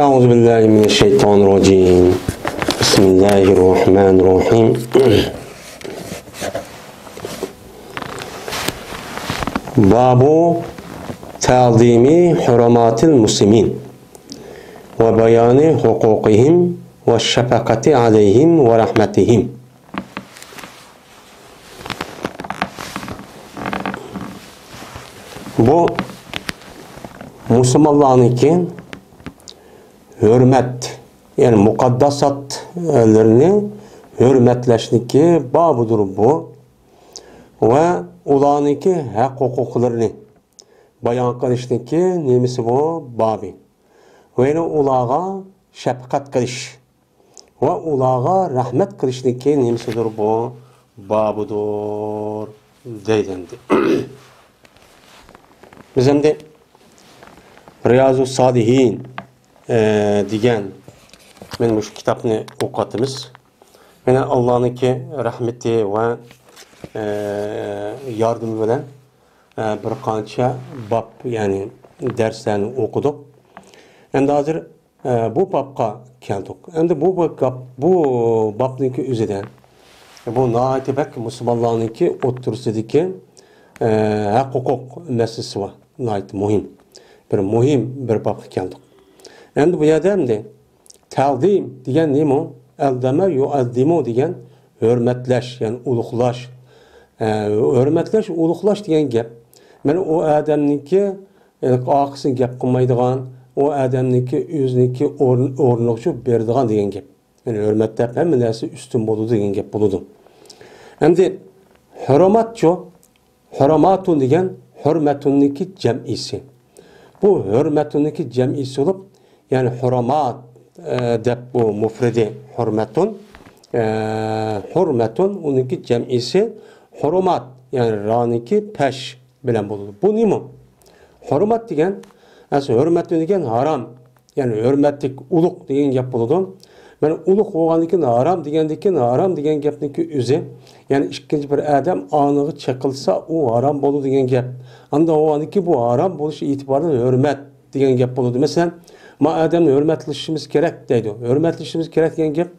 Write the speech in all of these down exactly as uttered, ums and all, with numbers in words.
أعوذ بالله من الشيطان الرجيم. بسم الله الرحمن الرحيم. باب تعظيم حرمات المسلمين وبيان حقوقهم والشفقة عليهم ورحمتهم. بۇ مۇسۇلمانلارنىڭكى ھۆرمەت، يەنى مۇقەدداساتلىرىنى ھۆرمەتلەشنىكى بابىدۇر بۇ. ۋە ئۇلارنىڭكى ھەق-ھوقۇقلىرىنى بايان قىلىشنىڭكى نېمىسى بۇ؟ بابى. ۋە يەنە ئۇلارغا شەپقەت قىلىش ۋە ئۇلارغا رەھمەت قىلىشنىڭكى نېمىسىدۇر بۇ؟ بابىدۇر دەيدۇ ئەمدى. بىز ئەمدى رىيازۇ سالىھىن، ئە، دېگەن مەن مۇشۇ كىتابنى ئوقۇۋاتىمىز. يەنە ئاللانىڭكى رەھمىتى ۋە، ئە، ياردىمى بىلەن، ئە، بىر قانچە باب، يەنى دەرسلەرنى ئوقۇدۇق. ئەمدى ھازىر، ئە، بۇ بابقا كەلدۇق. ئەمدى بۇ باب، بۇ بابنىڭكى ئۆزىدە بۇ ناھايىتى بەك مۇسۇلمانلارنىڭكى ئوتتۇرىسىدىكى، ئە، ھەق-ھوقۇق مەسىلىسى بار. ناھايىتى مۇھىم. بىر مۇھىم بىر بابقا كەلدۇق. ئەمدى بۇ يەردە ئەمدى تەزىم دېگەن نېمە؟ ئەززەمە يۇئەززىمۇ دېگەن ھۆرمەتلەش، يەنى ئۇلۇغلاش. ئە، ھۆرمەتلەش، ئۇلۇغلاش دېگەن گەپ. مانا ئۇ ئادەمنىڭكى، يەنى ئارقىسىدىن گەپ قىلمايدىغان، ئۇ ئادەمنىڭكى ئۆزىنىڭكى ئورن-، ئورنىغىچۇ بېرىدىغان دېگەن گەپ. يەنى ھۆرمەت دەپ ھەممە نەرسە ئۈستۈن بولىدۇ دېگەن گەپ بولىدۇ. ئەمدى ھۆرمەتچۇ؟ ھۇرۇماتۇن دېگەن ھۇرمەتۇننىڭكى جەمئىسى. بۇ ھۇرمەتۇننىڭكى جەمئىسى بولۇپ، يەنى ھۇرۇمات، ئە، دەپ بۇ مۇفرىدى ھۇرمەتۇن، ئە، ھۇرمەتۇن ئۇنىڭكى جەمئىسى ھۇرۇمات، يەنى رانىڭكى پەش بىلەن بولىدۇ. بۇ نېمە؟ ھۇرۇمات دېگەن، ئەسلى ھۇرمەتۇن دېگەن ھارام. يەنى ھۆرمەتلىك، ئۇلۇغ دېگەن گەپ بولىدۇ. مانا ئۇلۇغ بولغاندىن كېيىن ھارام دېگەندىن كېيىن، ھارام دېگەن گەپنىڭكى ئۆزى، يەنى ئىككىنچى بىر ئادەم ئانىغا چېقىلسا، ئۇ ھارام بولىدۇ دېگەن گەپ. ئاندىن بولغاندىن كېيىن بۇ ھارام بولۇش ئېتىبارىدىن ھۆرمەت دېگەن گەپ بولىدۇ. مەسىلەن، ما ئادەمنى ھۆرمەتلىشىمىز كېرەك دەيدۇ. ھۆرمەتلىشىمىز كېرەك دېگەن گەپ،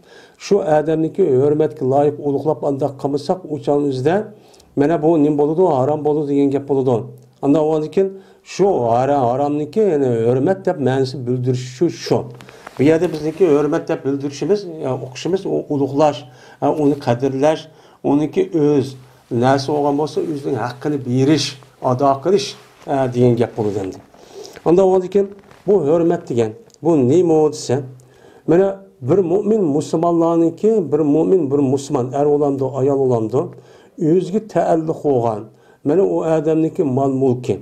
شۇ ئادەمنىڭكى ھۆرمەتكە لايىق ئۇلۇغلاپ ئانداق قىلمىساق، ئۇ چاغنىڭ ئۆزىدە مانا بۇ نېمە بولىدۇ؟ ھارام بولىدۇ دېگەن گەپ بولىدۇ. ئانداق بولغاندىن كېيىن شۇ ھارا-، ھارامنىڭكى، يەنى ھۆرمەت دەپ مەنىسى بىلدۈرۈش شۇ، شۇ. بۇ يەردە بىزنىڭكى ھۆرمەت دەپ بىلدۈرۈشىمىز، يا ئوقۇشىمىز، ئۇ ئۇلۇغلاش، ھە، ئۇنى قەدىرلەش، ئۇنىڭكى ئۆز نەرسە بولغان بولسا، ئۆزىنىڭ ھەققىنى بېرىش، ئادا قىلىش، ھە، دېگەن گەپ بولىدۇ ئەمدى. ئانداق بولغاندىن كېيىن بۇ ھۆرمەت دېگەن، بۇ نېمە دېسە، مانا بىر مۆمىن مۇسۇلمانلارنىڭكى، بىر مۆمىن، بىر مۇسۇلمان، ئەر بولامدۇ، ئايال بولامدۇ، ئۆزىگە تەئەللۇق بولغان، مانا ئۇ ئادەمنىڭكى مال-مۈلكى،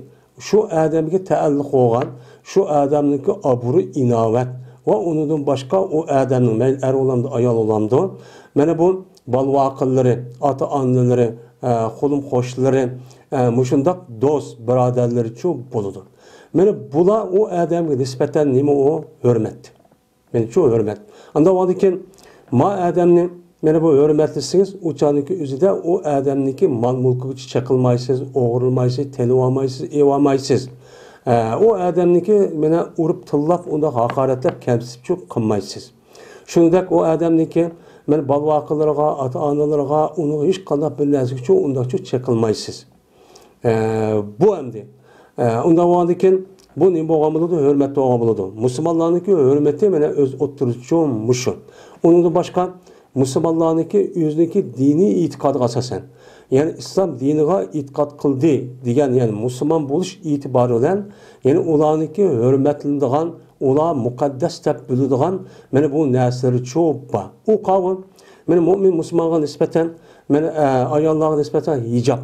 شۇ ئادەمگە تەئەللۇق بولغان، شۇ ئادەمنىڭكى ئابرۇي-ئىناۋەت ۋە ئۇنىڭدىن باشقا ئۇ ئادەمنىڭ، مەيلى ئەر بولامدۇ، ئايال بولامدۇ، مانا بۇ بالىۋاقىلىرى، ئاتا-ئانىلىرى، ئە، قولۇم-قوشنىلىرى، ئە، مۇشۇنداق دوست-بۇرادەرلىرىچۇ بولىدۇ. مانا بۇلار ئۇ ئادەمگە نىسبەتەن نېمە ئۇ؟ ھۆرمەت. مانا شۇ ھۆرمەت. ئانداق بولغاندىن كېيىن ما ئادەمنى، مانا بۇ ھۆرمەتلىسىڭىز، ئۇ چاغنىڭكى ئۆزىدە ئۇ ئادەمنىڭكى مال-مۈلكىگىچە چېقىلمايسىز، ئوغرىلىمايسىز، تېلىۋالمايسىز، ئېۋالمايسىز. ئە، ئۇ ئادەمنىڭكى مانا ئۇرۇپ تىللاپ، ئۇنداق ھاقارەتلەپ، كەمسىتىپچۇ قىلمايسىز. شۇنداق ئۇ ئادەمنىڭكى مانا بالىۋاقىلىرىغا، ئاتا-ئانىلىرىغا، ئۇنىڭغا ھېچقانداق بىر نەرسىگىچۇ ئۇنداقچۇ چېقىلمايسىز. ئە، بۇ ئەمدى. ئە، ئۇنداق بولغاندىن كېيىن بۇ نېمە بولغان بولىدۇ؟ ھۆرمەت بولغان بولىدۇ. مۇسۇلمانلارنىڭكى ھۆرمىتى مانا ئۆز ئوتتۇرىسىچۇ مۇشۇ. ئۇنىڭدىن باشقا مۇسۇلمانلارنىڭكى ئۆزىنىڭكى دىنىي ئېتىقادىغا ئاساسەن، يەنى ئىسلام دىنىغا ئېتىقاد قىلدى دېگەن، يەنى مۇسۇلمان بولۇش ئېتىبارى بىلەن، يەنى ئۇلارنىڭكى ھۆرمەتلىنىدىغان، ئۇلار مۇقەددەس دەپ بىلىدىغان مانا بۇ نەرسىلىرىچۇ بار. ئۇ قاۋۇل، مانا مۆمىن مۇسۇلمانغا نىسبەتەن، مانا، ئە، ئاياللارغا نىسبەتەن ھىجاب.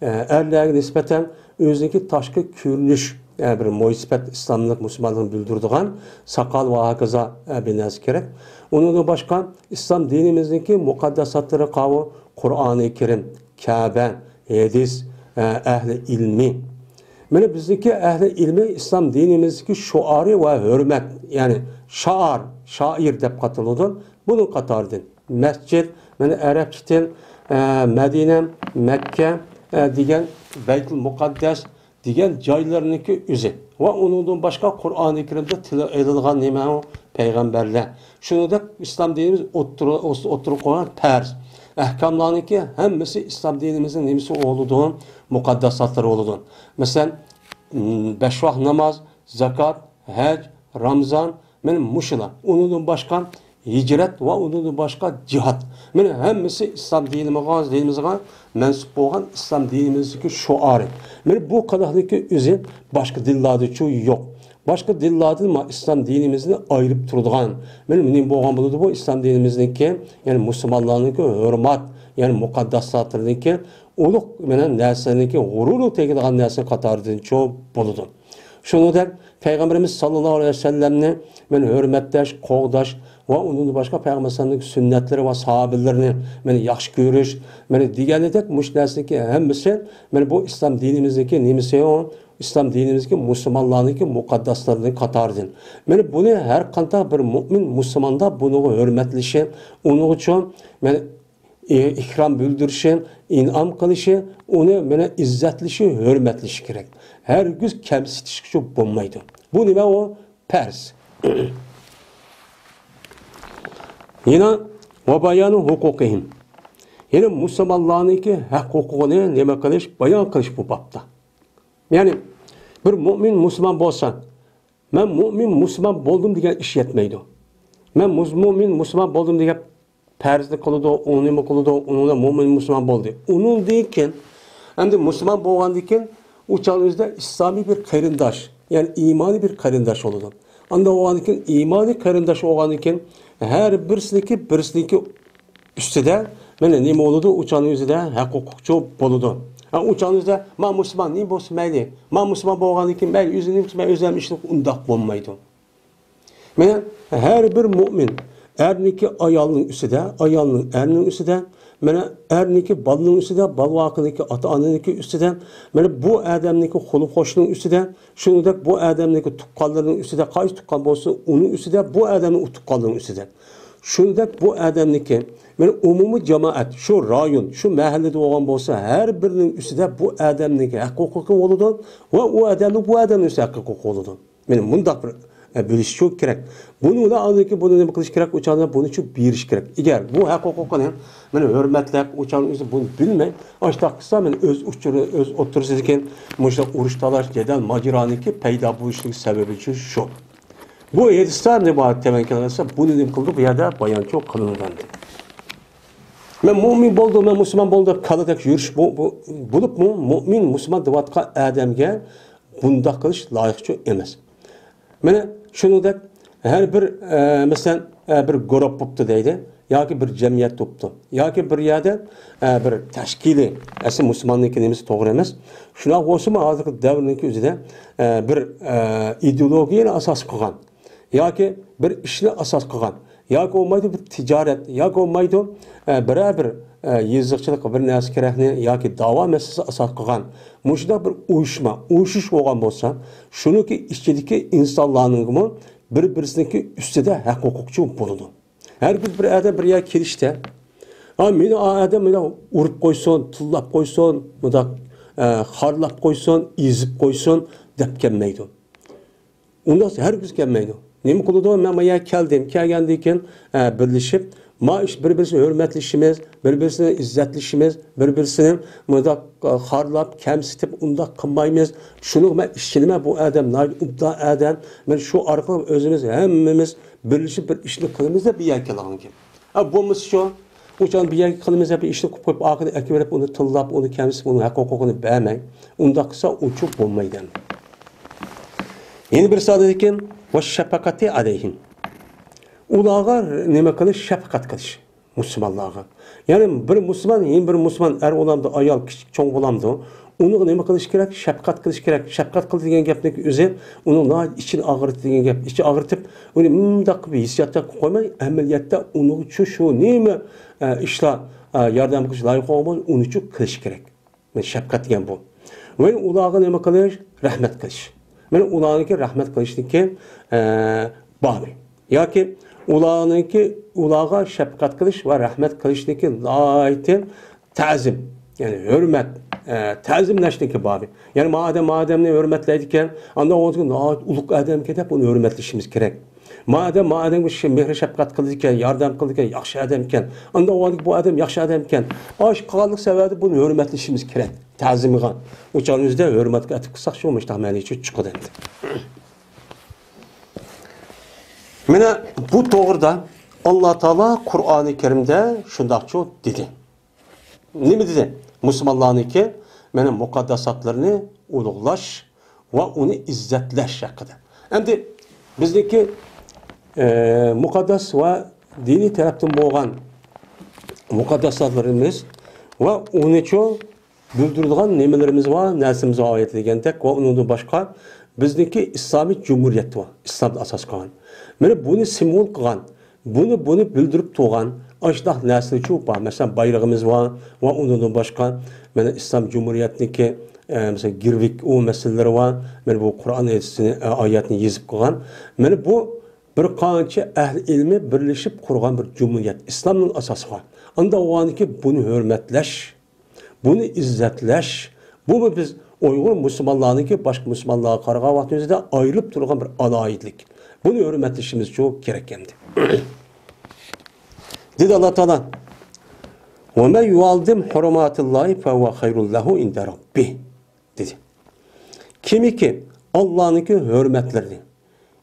ئەرلەرگە نىسبەتەن ئۆزىنىكى تاشقى كۆرۈنۈش، بىر مويسىپەت ئىسلاملىق، مۇسۇلمانلىقنى بىلدۈرىدىغان ساقال ۋە ھاكازا بىر نەرسە كېرەك. ئۇنىڭدىن باشقا ئىسلام دىنىمىزنىڭكى مۇقەدداساتلىرى قاۋۇ، قۇرئانى كەرىم، كەبە، ھەدىس، ئەھلى ئىلمى. مانا بىزنىڭكى ئەھلى ئىلمى ئىسلام دىنىمىزدىكى شوئارى ۋە ھۆرمەت، يەنى شائار، شائىر دەپ ئاتىلىدۇ. بۇنىڭ قاتارىدىن مەسچىت، مانا ئەرەبچە تىل، ئە، مەدىنە، مەككە، ئە، دېگەن بەيتۇل مۇقەددەس دېگەن جايلارنىڭكى ئۆزى. ۋە ئۇنىڭدىن باشقا قۇرئانى كەرىمدە تىلغا ئېلىنغان نېمە ئۇ؟ پەيغەمبەرلەر. شۇنىڭدەك ئىسلام دىنىمىز ئوتتۇرا-، ئوتتۇرىغا قويغان پەرز ئەھكاملارنىڭكى ھەممىسى ئىسلام دىنىمىزنىڭ نېمىسى بولىدۇ؟ مۇقەدداساتلىرى بولىدۇ. مەسىلەن، بەش ۋاق ناماز، زاكات، ھەج، رامزان، مانا مۇشۇلار. ئۇنىڭدىن باشقا ھىجرەت ۋە ئۇنىڭدىن باشقا جىھاد. مانا ھەممىسى ئىسلام دىنىمىزغا، دىنىمىزغا مەنسۇپ بولغان ئىسلام دىنىمىزدىكى شوئارى. مانا بۇ قىلىقنىڭكى ئۆزى باشقا دىنلاردىچۇ يوق. باشقا دىنلاردىن ما ئىسلام دىنىمىزنى ئايرىپ تۇرىدىغان. مانا نېمە بولغان بولىدۇ بۇ ئىسلام دىنىمىزنىڭكى، يەنى مۇسۇلمانلارنىڭكى ھۆرمەت، يەنى مۇقەدداساتلىرىنىڭكى ئۇلۇغ مانا نەرسىلەرنىڭكى غۇرۇرى تېگىدىغان نەرسە قاتارىدىنچۇ بولىدۇ. شۇنىڭدەك پەيغەمبىرىمىز ساللاللاھۇ ئەلەيھى ۋەسەللەمنى مەن ھۆرمەتلەش، قوغداش ۋە ئۇنىڭدىن باشقا پەيغەمبەر ئەلەيھىسسالامنىڭ سۈننەتلىرى ۋە ساھابىلىرىنى مەن ياخشى كۆرۈش، مەن دېگەندەك مۇشۇ نەرسىنىڭكى ھەممىسى مەن بۇ ئىسلام دىنىمىزنىڭكى نېمىسى ئۇ؟ ئىسلام دىنىمىزدىكى مۇسۇلمانلارنىڭكى مۇقەدداسلىرىنىڭ قاتارىدىن. مەن بۇنى ھەر قانداق بىر مۇئمىن مۇسۇلماندا بۇنىڭغا ھۆرمەتلىشى، ئۇنىڭغىچۇ مەن ئى-، ئىكرام بىلدۈرۈشى، ئىنئام قىلىشى، ئۇنى مانا ئىززەتلىشى، ھۆرمەتلىشى كېرەك. ھەرگىز كەمسىتىشكىچۇ بولمايدۇ. بۇ نېمە ئۇ؟ پەرز. يەنە ۋە بايانۇ ھوقۇقىھىم. يەنە مۇسۇلمانلارنىڭكى ھەق ھوقۇقىنى نېمە قىلىش، بايان قىلىش بۇ بابتا. يەنى بىر مۇئمىن مۇسۇلمان بولسا، مەن مۇئمىن مۇسۇلمان بولدۇم دېگەن ئىش يەتمەيدۇ. مەن مۇز-، مۇئمىن مۇسۇلمان بولدۇم دېگەن پەرزنى قىلىدۇ، ئۇنى نېمە قىلىدۇ، ئۇنىڭ بىلەن مۇئمىن مۇسۇلمان بولدى. ئۇنىڭدىن كېيىن، ئەمدى مۇسۇلمان بولغاندىن كېيىن، ئۇ چاغنىڭ ئۆزىدە ئىسلامىي بىر قېرىنداش، يەنى ئىمانىي بىر قېرىنداش بولىدۇ. ئاندىن بولغاندىن كېيىن، ئىمانىي قېرىنداش بولغاندىن كېيىن، ھەر بىرسىنىڭكى، بىرسىنىڭكى ئۈستىدە، مانا نېمە بولىدۇ؟ ئۇ چاغنىڭ ئۆزىدە ھەق ھوقۇقچۇ بولىدۇ. ھە، ئۇ چاغنىڭ ئۆزىدە، ما مۇسۇلمان نېمە بولسا مەيلى، ما مۇسۇلمان بولغاندىن كېيىن مەيلى، ئۆزى نېمە قىلسا مەيلى، ئۆزى ھەم ئىشلىق ئۇنداق بولمايدۇ. مانا ھەر بىر مۇئمىن ئەرنىڭكى ئايالنىڭ ئۈستىدە، ئايالنىڭ ئەرنىڭ ئۈستىدە، مانا ئەرنىڭكى بالىنىڭ ئۈستىدە، بالىۋاقىنىڭكى ئاتا-ئانىنىڭكى ئۈستىدە، مانا بۇ ئادەمنىڭكى قولى-قوشنىنىڭ ئۈستىدە، شۇنىڭدەك بۇ ئادەمنىڭكى تۇغقانلىرىنىڭ ئۈستىدە، قايسى تۇغقان بولسا ئۇنىڭ ئۈستىدە، بۇ ئادەمنىڭ ئۇ تۇغقانلىرىنىڭ ئۈستىدە. شۇنىڭدەك بۇ ئادەمنىڭكى، مانا ئومۇمىي جامائەت، شۇ رايون، شۇ مەھەللىدە بولغان بولسا، ھەر بىرىنىڭ ئۈستىدە بۇ ئادەمنىڭكى ھەق ھوقۇقى بولىدۇ ۋە ئۇ ئادەمنىڭ بۇ ئادەمنىڭ ئۈستىدە ھەق ھوقۇقى بولىدۇ. مانا مۇنداق بىر، ئە، بۆلۈشۈش كېرەك. بۇنى ئۇلار ئاندىن كېيىن بۇنى نېمە قىلىش كېرەك؟ ئۇ چاغدا بۇنى شۇ بېرىش كېرەك. ئەگەر بۇ ھەق ھوقۇقىنى مانا ھۆرمەتلەپ، ئۇ چاغدا ئۆزى بۇنى بىلمەي، ئاشتاق قىلسا، مانا ئۆز ئۇچۇرى، ئۆز ئوتتۇرىسىدىكى مۇشۇنداق ئۇرۇش تالاش، جېدەل ماجىرانىڭكى پەيدا بولۇشلۇق سەۋەبى شۇ، شۇ. بۇ ھەدىستە نېمە تەۋەن كېلىۋاتسا، بۇنى نېمە قىلدى؟ بۇ يەردە بايانچۇ قىلىنغانىدى. مەن مۇئمىن بولدۇم، مەن مۇسۇلمان بولدۇم دەپ كالىدەك يۈرۈش بۇ، بۇ، بولۇپمۇ مۇئمىن، مۇسۇلمان دەۋاتقان ئادەمگە بۇنداق قىلىش لايىقچۇ ئەمەس. مانا شۇنىڭدەك ھەر بىر، ئە، مەسىلەن، ئە، بىر گۇرۇپ بوپتۇ دەيلى، ياكى بىر جەمئىيەت بوپتۇ، ياكى بىر يەردە، ئە، بىر تەشكىلىي، ئەسلى مۇسۇلماننىڭكى نېمىسى توغرا ئەمەس. شۇنداق بولسىمۇ ھازىرقى دەۋرنىڭكى ئۆزىدە، ئە، بىر، ئە، ئىدېئولوگىيەنى ئاساس قىلغان ياكى بىر ئىشنى ئاساس قىلغان ياكى بولمايدۇ بىر تىجارەت ياكى بولمايدۇ، ئە، بىرەر بىر، ئە، يېزىقچىلىق بىر نەرسە كېرەكنى ياكى داۋا مەسىلىسى ئاساس قىلغان مۇشۇنداق بىر ئۇيۇشما، ئۇيۇشۇش بولغان بولسا، شۇنىڭكى ئىچىدىكى ئىنسانلارنىڭمۇ بىر-بىرسىنىڭكى ئۈستىدە ھەق ھوقۇقچۇ بولىدۇ. ھەرگىز بىر ئادەم بىر يەرگە كېلىشتە، «ھا، مېنى ئا ئادەم مانا ئۇرۇپ قويسۇن، تىللاپ قويسۇن، مۇنداق، ئە، خارلاپ قويسۇن، ئېزىپ قويسۇن» دەپ كەلمەيدۇ. ئۇنداق ھەرگىز كەلمەيدۇ. نېمە قىلىدۇ؟ مەن ما يەرگە كەلدىم. كەلگەندىن كېيىن، ئە، بىرلىشىپ، ما ئىش بىر-بىرسىنى ھۆرمەتلىشىمىز، بىر-بىرسىنى ئىززەتلىشىمىز، بىر-بىرسىنى مۇنداق، ئە، خارلاپ، كەمسىتىپ، ئۇنداق قىلمايمىز. شۇنىڭغا مەن ئىشىنىمەن، بۇ ئادەم ناھايىتى ئوبدان ئادەم. مەن شۇ ئارقىلىق ئۆزىمىز ھەممىمىز بىرلىشىپ بىر ئىشنى قىلىمىز دەپ بىر يەرگە كەلگەنكەن. ئا، بولمىسىچۇ؟ ئۇ چاغدا بىر يەرگە قىلىمىز دەپ بىر ئىشنى قىلىپ قويۇپ، ئاخىرى ئەكىۋېرىپ، ئۇنى تىللاپ، ئۇنى كەمسىتىپ، ئۇنىڭ ھەق ھوقۇقىنى بەرمەي. ئۇنداق قىلسا، ئۇچۇق بولمايدۇ ئەمدى. يەنە بىرسى ئايدىكەن، «ۋە شەپەقەتى ئەلەيھىم». ئۇلارغا نېمە قىلىش؟ شەپقەت قىلىش. مۇسۇلمانلارغا. يەنى بىر مۇسۇلمان، يەنە بىر مۇسۇلمان ئەر بولامدۇ، ئايال، كىچىك، چوڭ بولامدۇ، ئۇنىڭغا نېمە قىلىش كېرەك؟ شەپقەت قىلىش كېرەك. شەپقەت قىل دېگەن گەپنىڭ ئۆزى ئۇنىڭ ناھايىتى ئىچىنى ئاغرىتىدىغان گەپ. ئىچى ئاغرىتىپ، ئۇنى مۇنداق قىلىپ ھېسسىياتتا قويماي، ئەمەلىيەتتە ئۇنىڭغا شۇ، شۇ نېمە، ئە، ئىشلار، ئە، ياردەم قىلىش لايىق بولغان بولسا، ئۇنى شۇ قىلىش كېرەك. مانا شەپقەت دېگەن بۇ. ۋە ئۇلارغا نېمە قىلىش؟ رەھمەت قىلىش. مانا ئۇلارنىڭكى رەھمەت قىلىشنىڭكى، ئە، بابى. ياكى ئۇلارنىڭكى، ئۇلارغا شەپقەت قىلىش ۋە رەھمەت قىلىشنىڭكى ناھايىتى تەزىم، يەنى ھۆرمەت، ئە، تەزىملەشنىڭكى بابى. يەنى ما ئادەم ما ئادەمنى ھۆرمەتلەيدىكەن، ئاندىن ئۇنىڭ ناھايىتى ئۇلۇغ ئادەمكەن دەپ ئۇنى ھۆرمەتلىشىمىز كېرەك. ما ئادەم ما ئادەمگە شۇ مېھرى شەپقەت قىلىدىكەن، ياردەم قىلىدىكەن، ياخشى ئادەمكەن. ئاندىن ئۇ بۇ ئادەم ياخشى ئادەمكەن. ئاشۇ قىلغانلىق سەۋەبىدىن بۇنى ھۆرمەتلىشىمىز كېرەك. تەزىمغا. ئۇ چاغنىڭ ئۆزىدە ھۆرمەتكە ئەتىپ قىلساق شۇ مۇشۇنداق مەنىچۇ چىقىدۇ ئەمدى. مانا بۇ توغرىدا ئاللا تائالا قۇرئانى كەرىمدە شۇنداقچۇ دېدى. نېمە دېدى؟ مۇسۇلمانلارنىڭكى مانا مۇقەدداساتلىرىنى ئۇلۇغلاش ۋە ئۇنى ئىززەتلەش ھەققىدە. ئەمدى بىزنىڭكى، ئە، مۇقەددەس ۋە دىنىي تەرەپتىن بولغان مۇقەدداساتلىرىمىز ۋە ئۇنىچۇ بىلدۈرىدىغان نېمىلىرىمىز بار، نەرسىمىز بار ئايەتتە دېگەندەك ۋە ئۇنىڭدىن باشقا بىزنىڭكى ئىسلامىي جۇمھۇرىيەت بار، ئىسلامدا ئاساس قىلغان. مانا بۇنى سىمۋول قىلغان، بۇنى، بۇنى بىلدۈرۈپ تۇرغان ئاشۇنداق نەرسىلەرچۇ بار. مەسىلەن، بايرىغىمىز بار ۋە ئۇنىڭدىن باشقا مانا ئىسلام جۇمھۇرىيەتنىڭكى، ئە، مەسىلەن، گىرۋىك ئۇ مەسىلىلىرى بار. مانا بۇ قۇرئان ھەدىسىنى، ئە، ئايەتنى يېزىپ قىلغان. مانا بۇ بىر قانچە ئەھلى ئىلمى بىرلىشىپ قۇرغان بىر جۇمھۇرىيەت، ئىسلامنىڭ ئاساسى بار. ئاندا بولغاندىكى بۇنى ھۆرمەتلەش، بۇنى ئىززەتلەش، بۇمۇ بىز ئۇيغۇر مۇسۇلمانلارنىڭكى باشقا مۇسۇلمانلارغا قارىغان ۋاقتىمىزدا ئايرىلىپ تۇرغان بىر ئالاھىدىلىك. بۇنى ھۆرمەتلىشىمىزچۇ كېرەك ئەمدى. دېدى ئاللا تائالا، «ومن يعظم حرمات الله فهو خير له عند ربه» دېدى. كىمكى ئاللانىڭكى ھۆرمەتلىرىنى،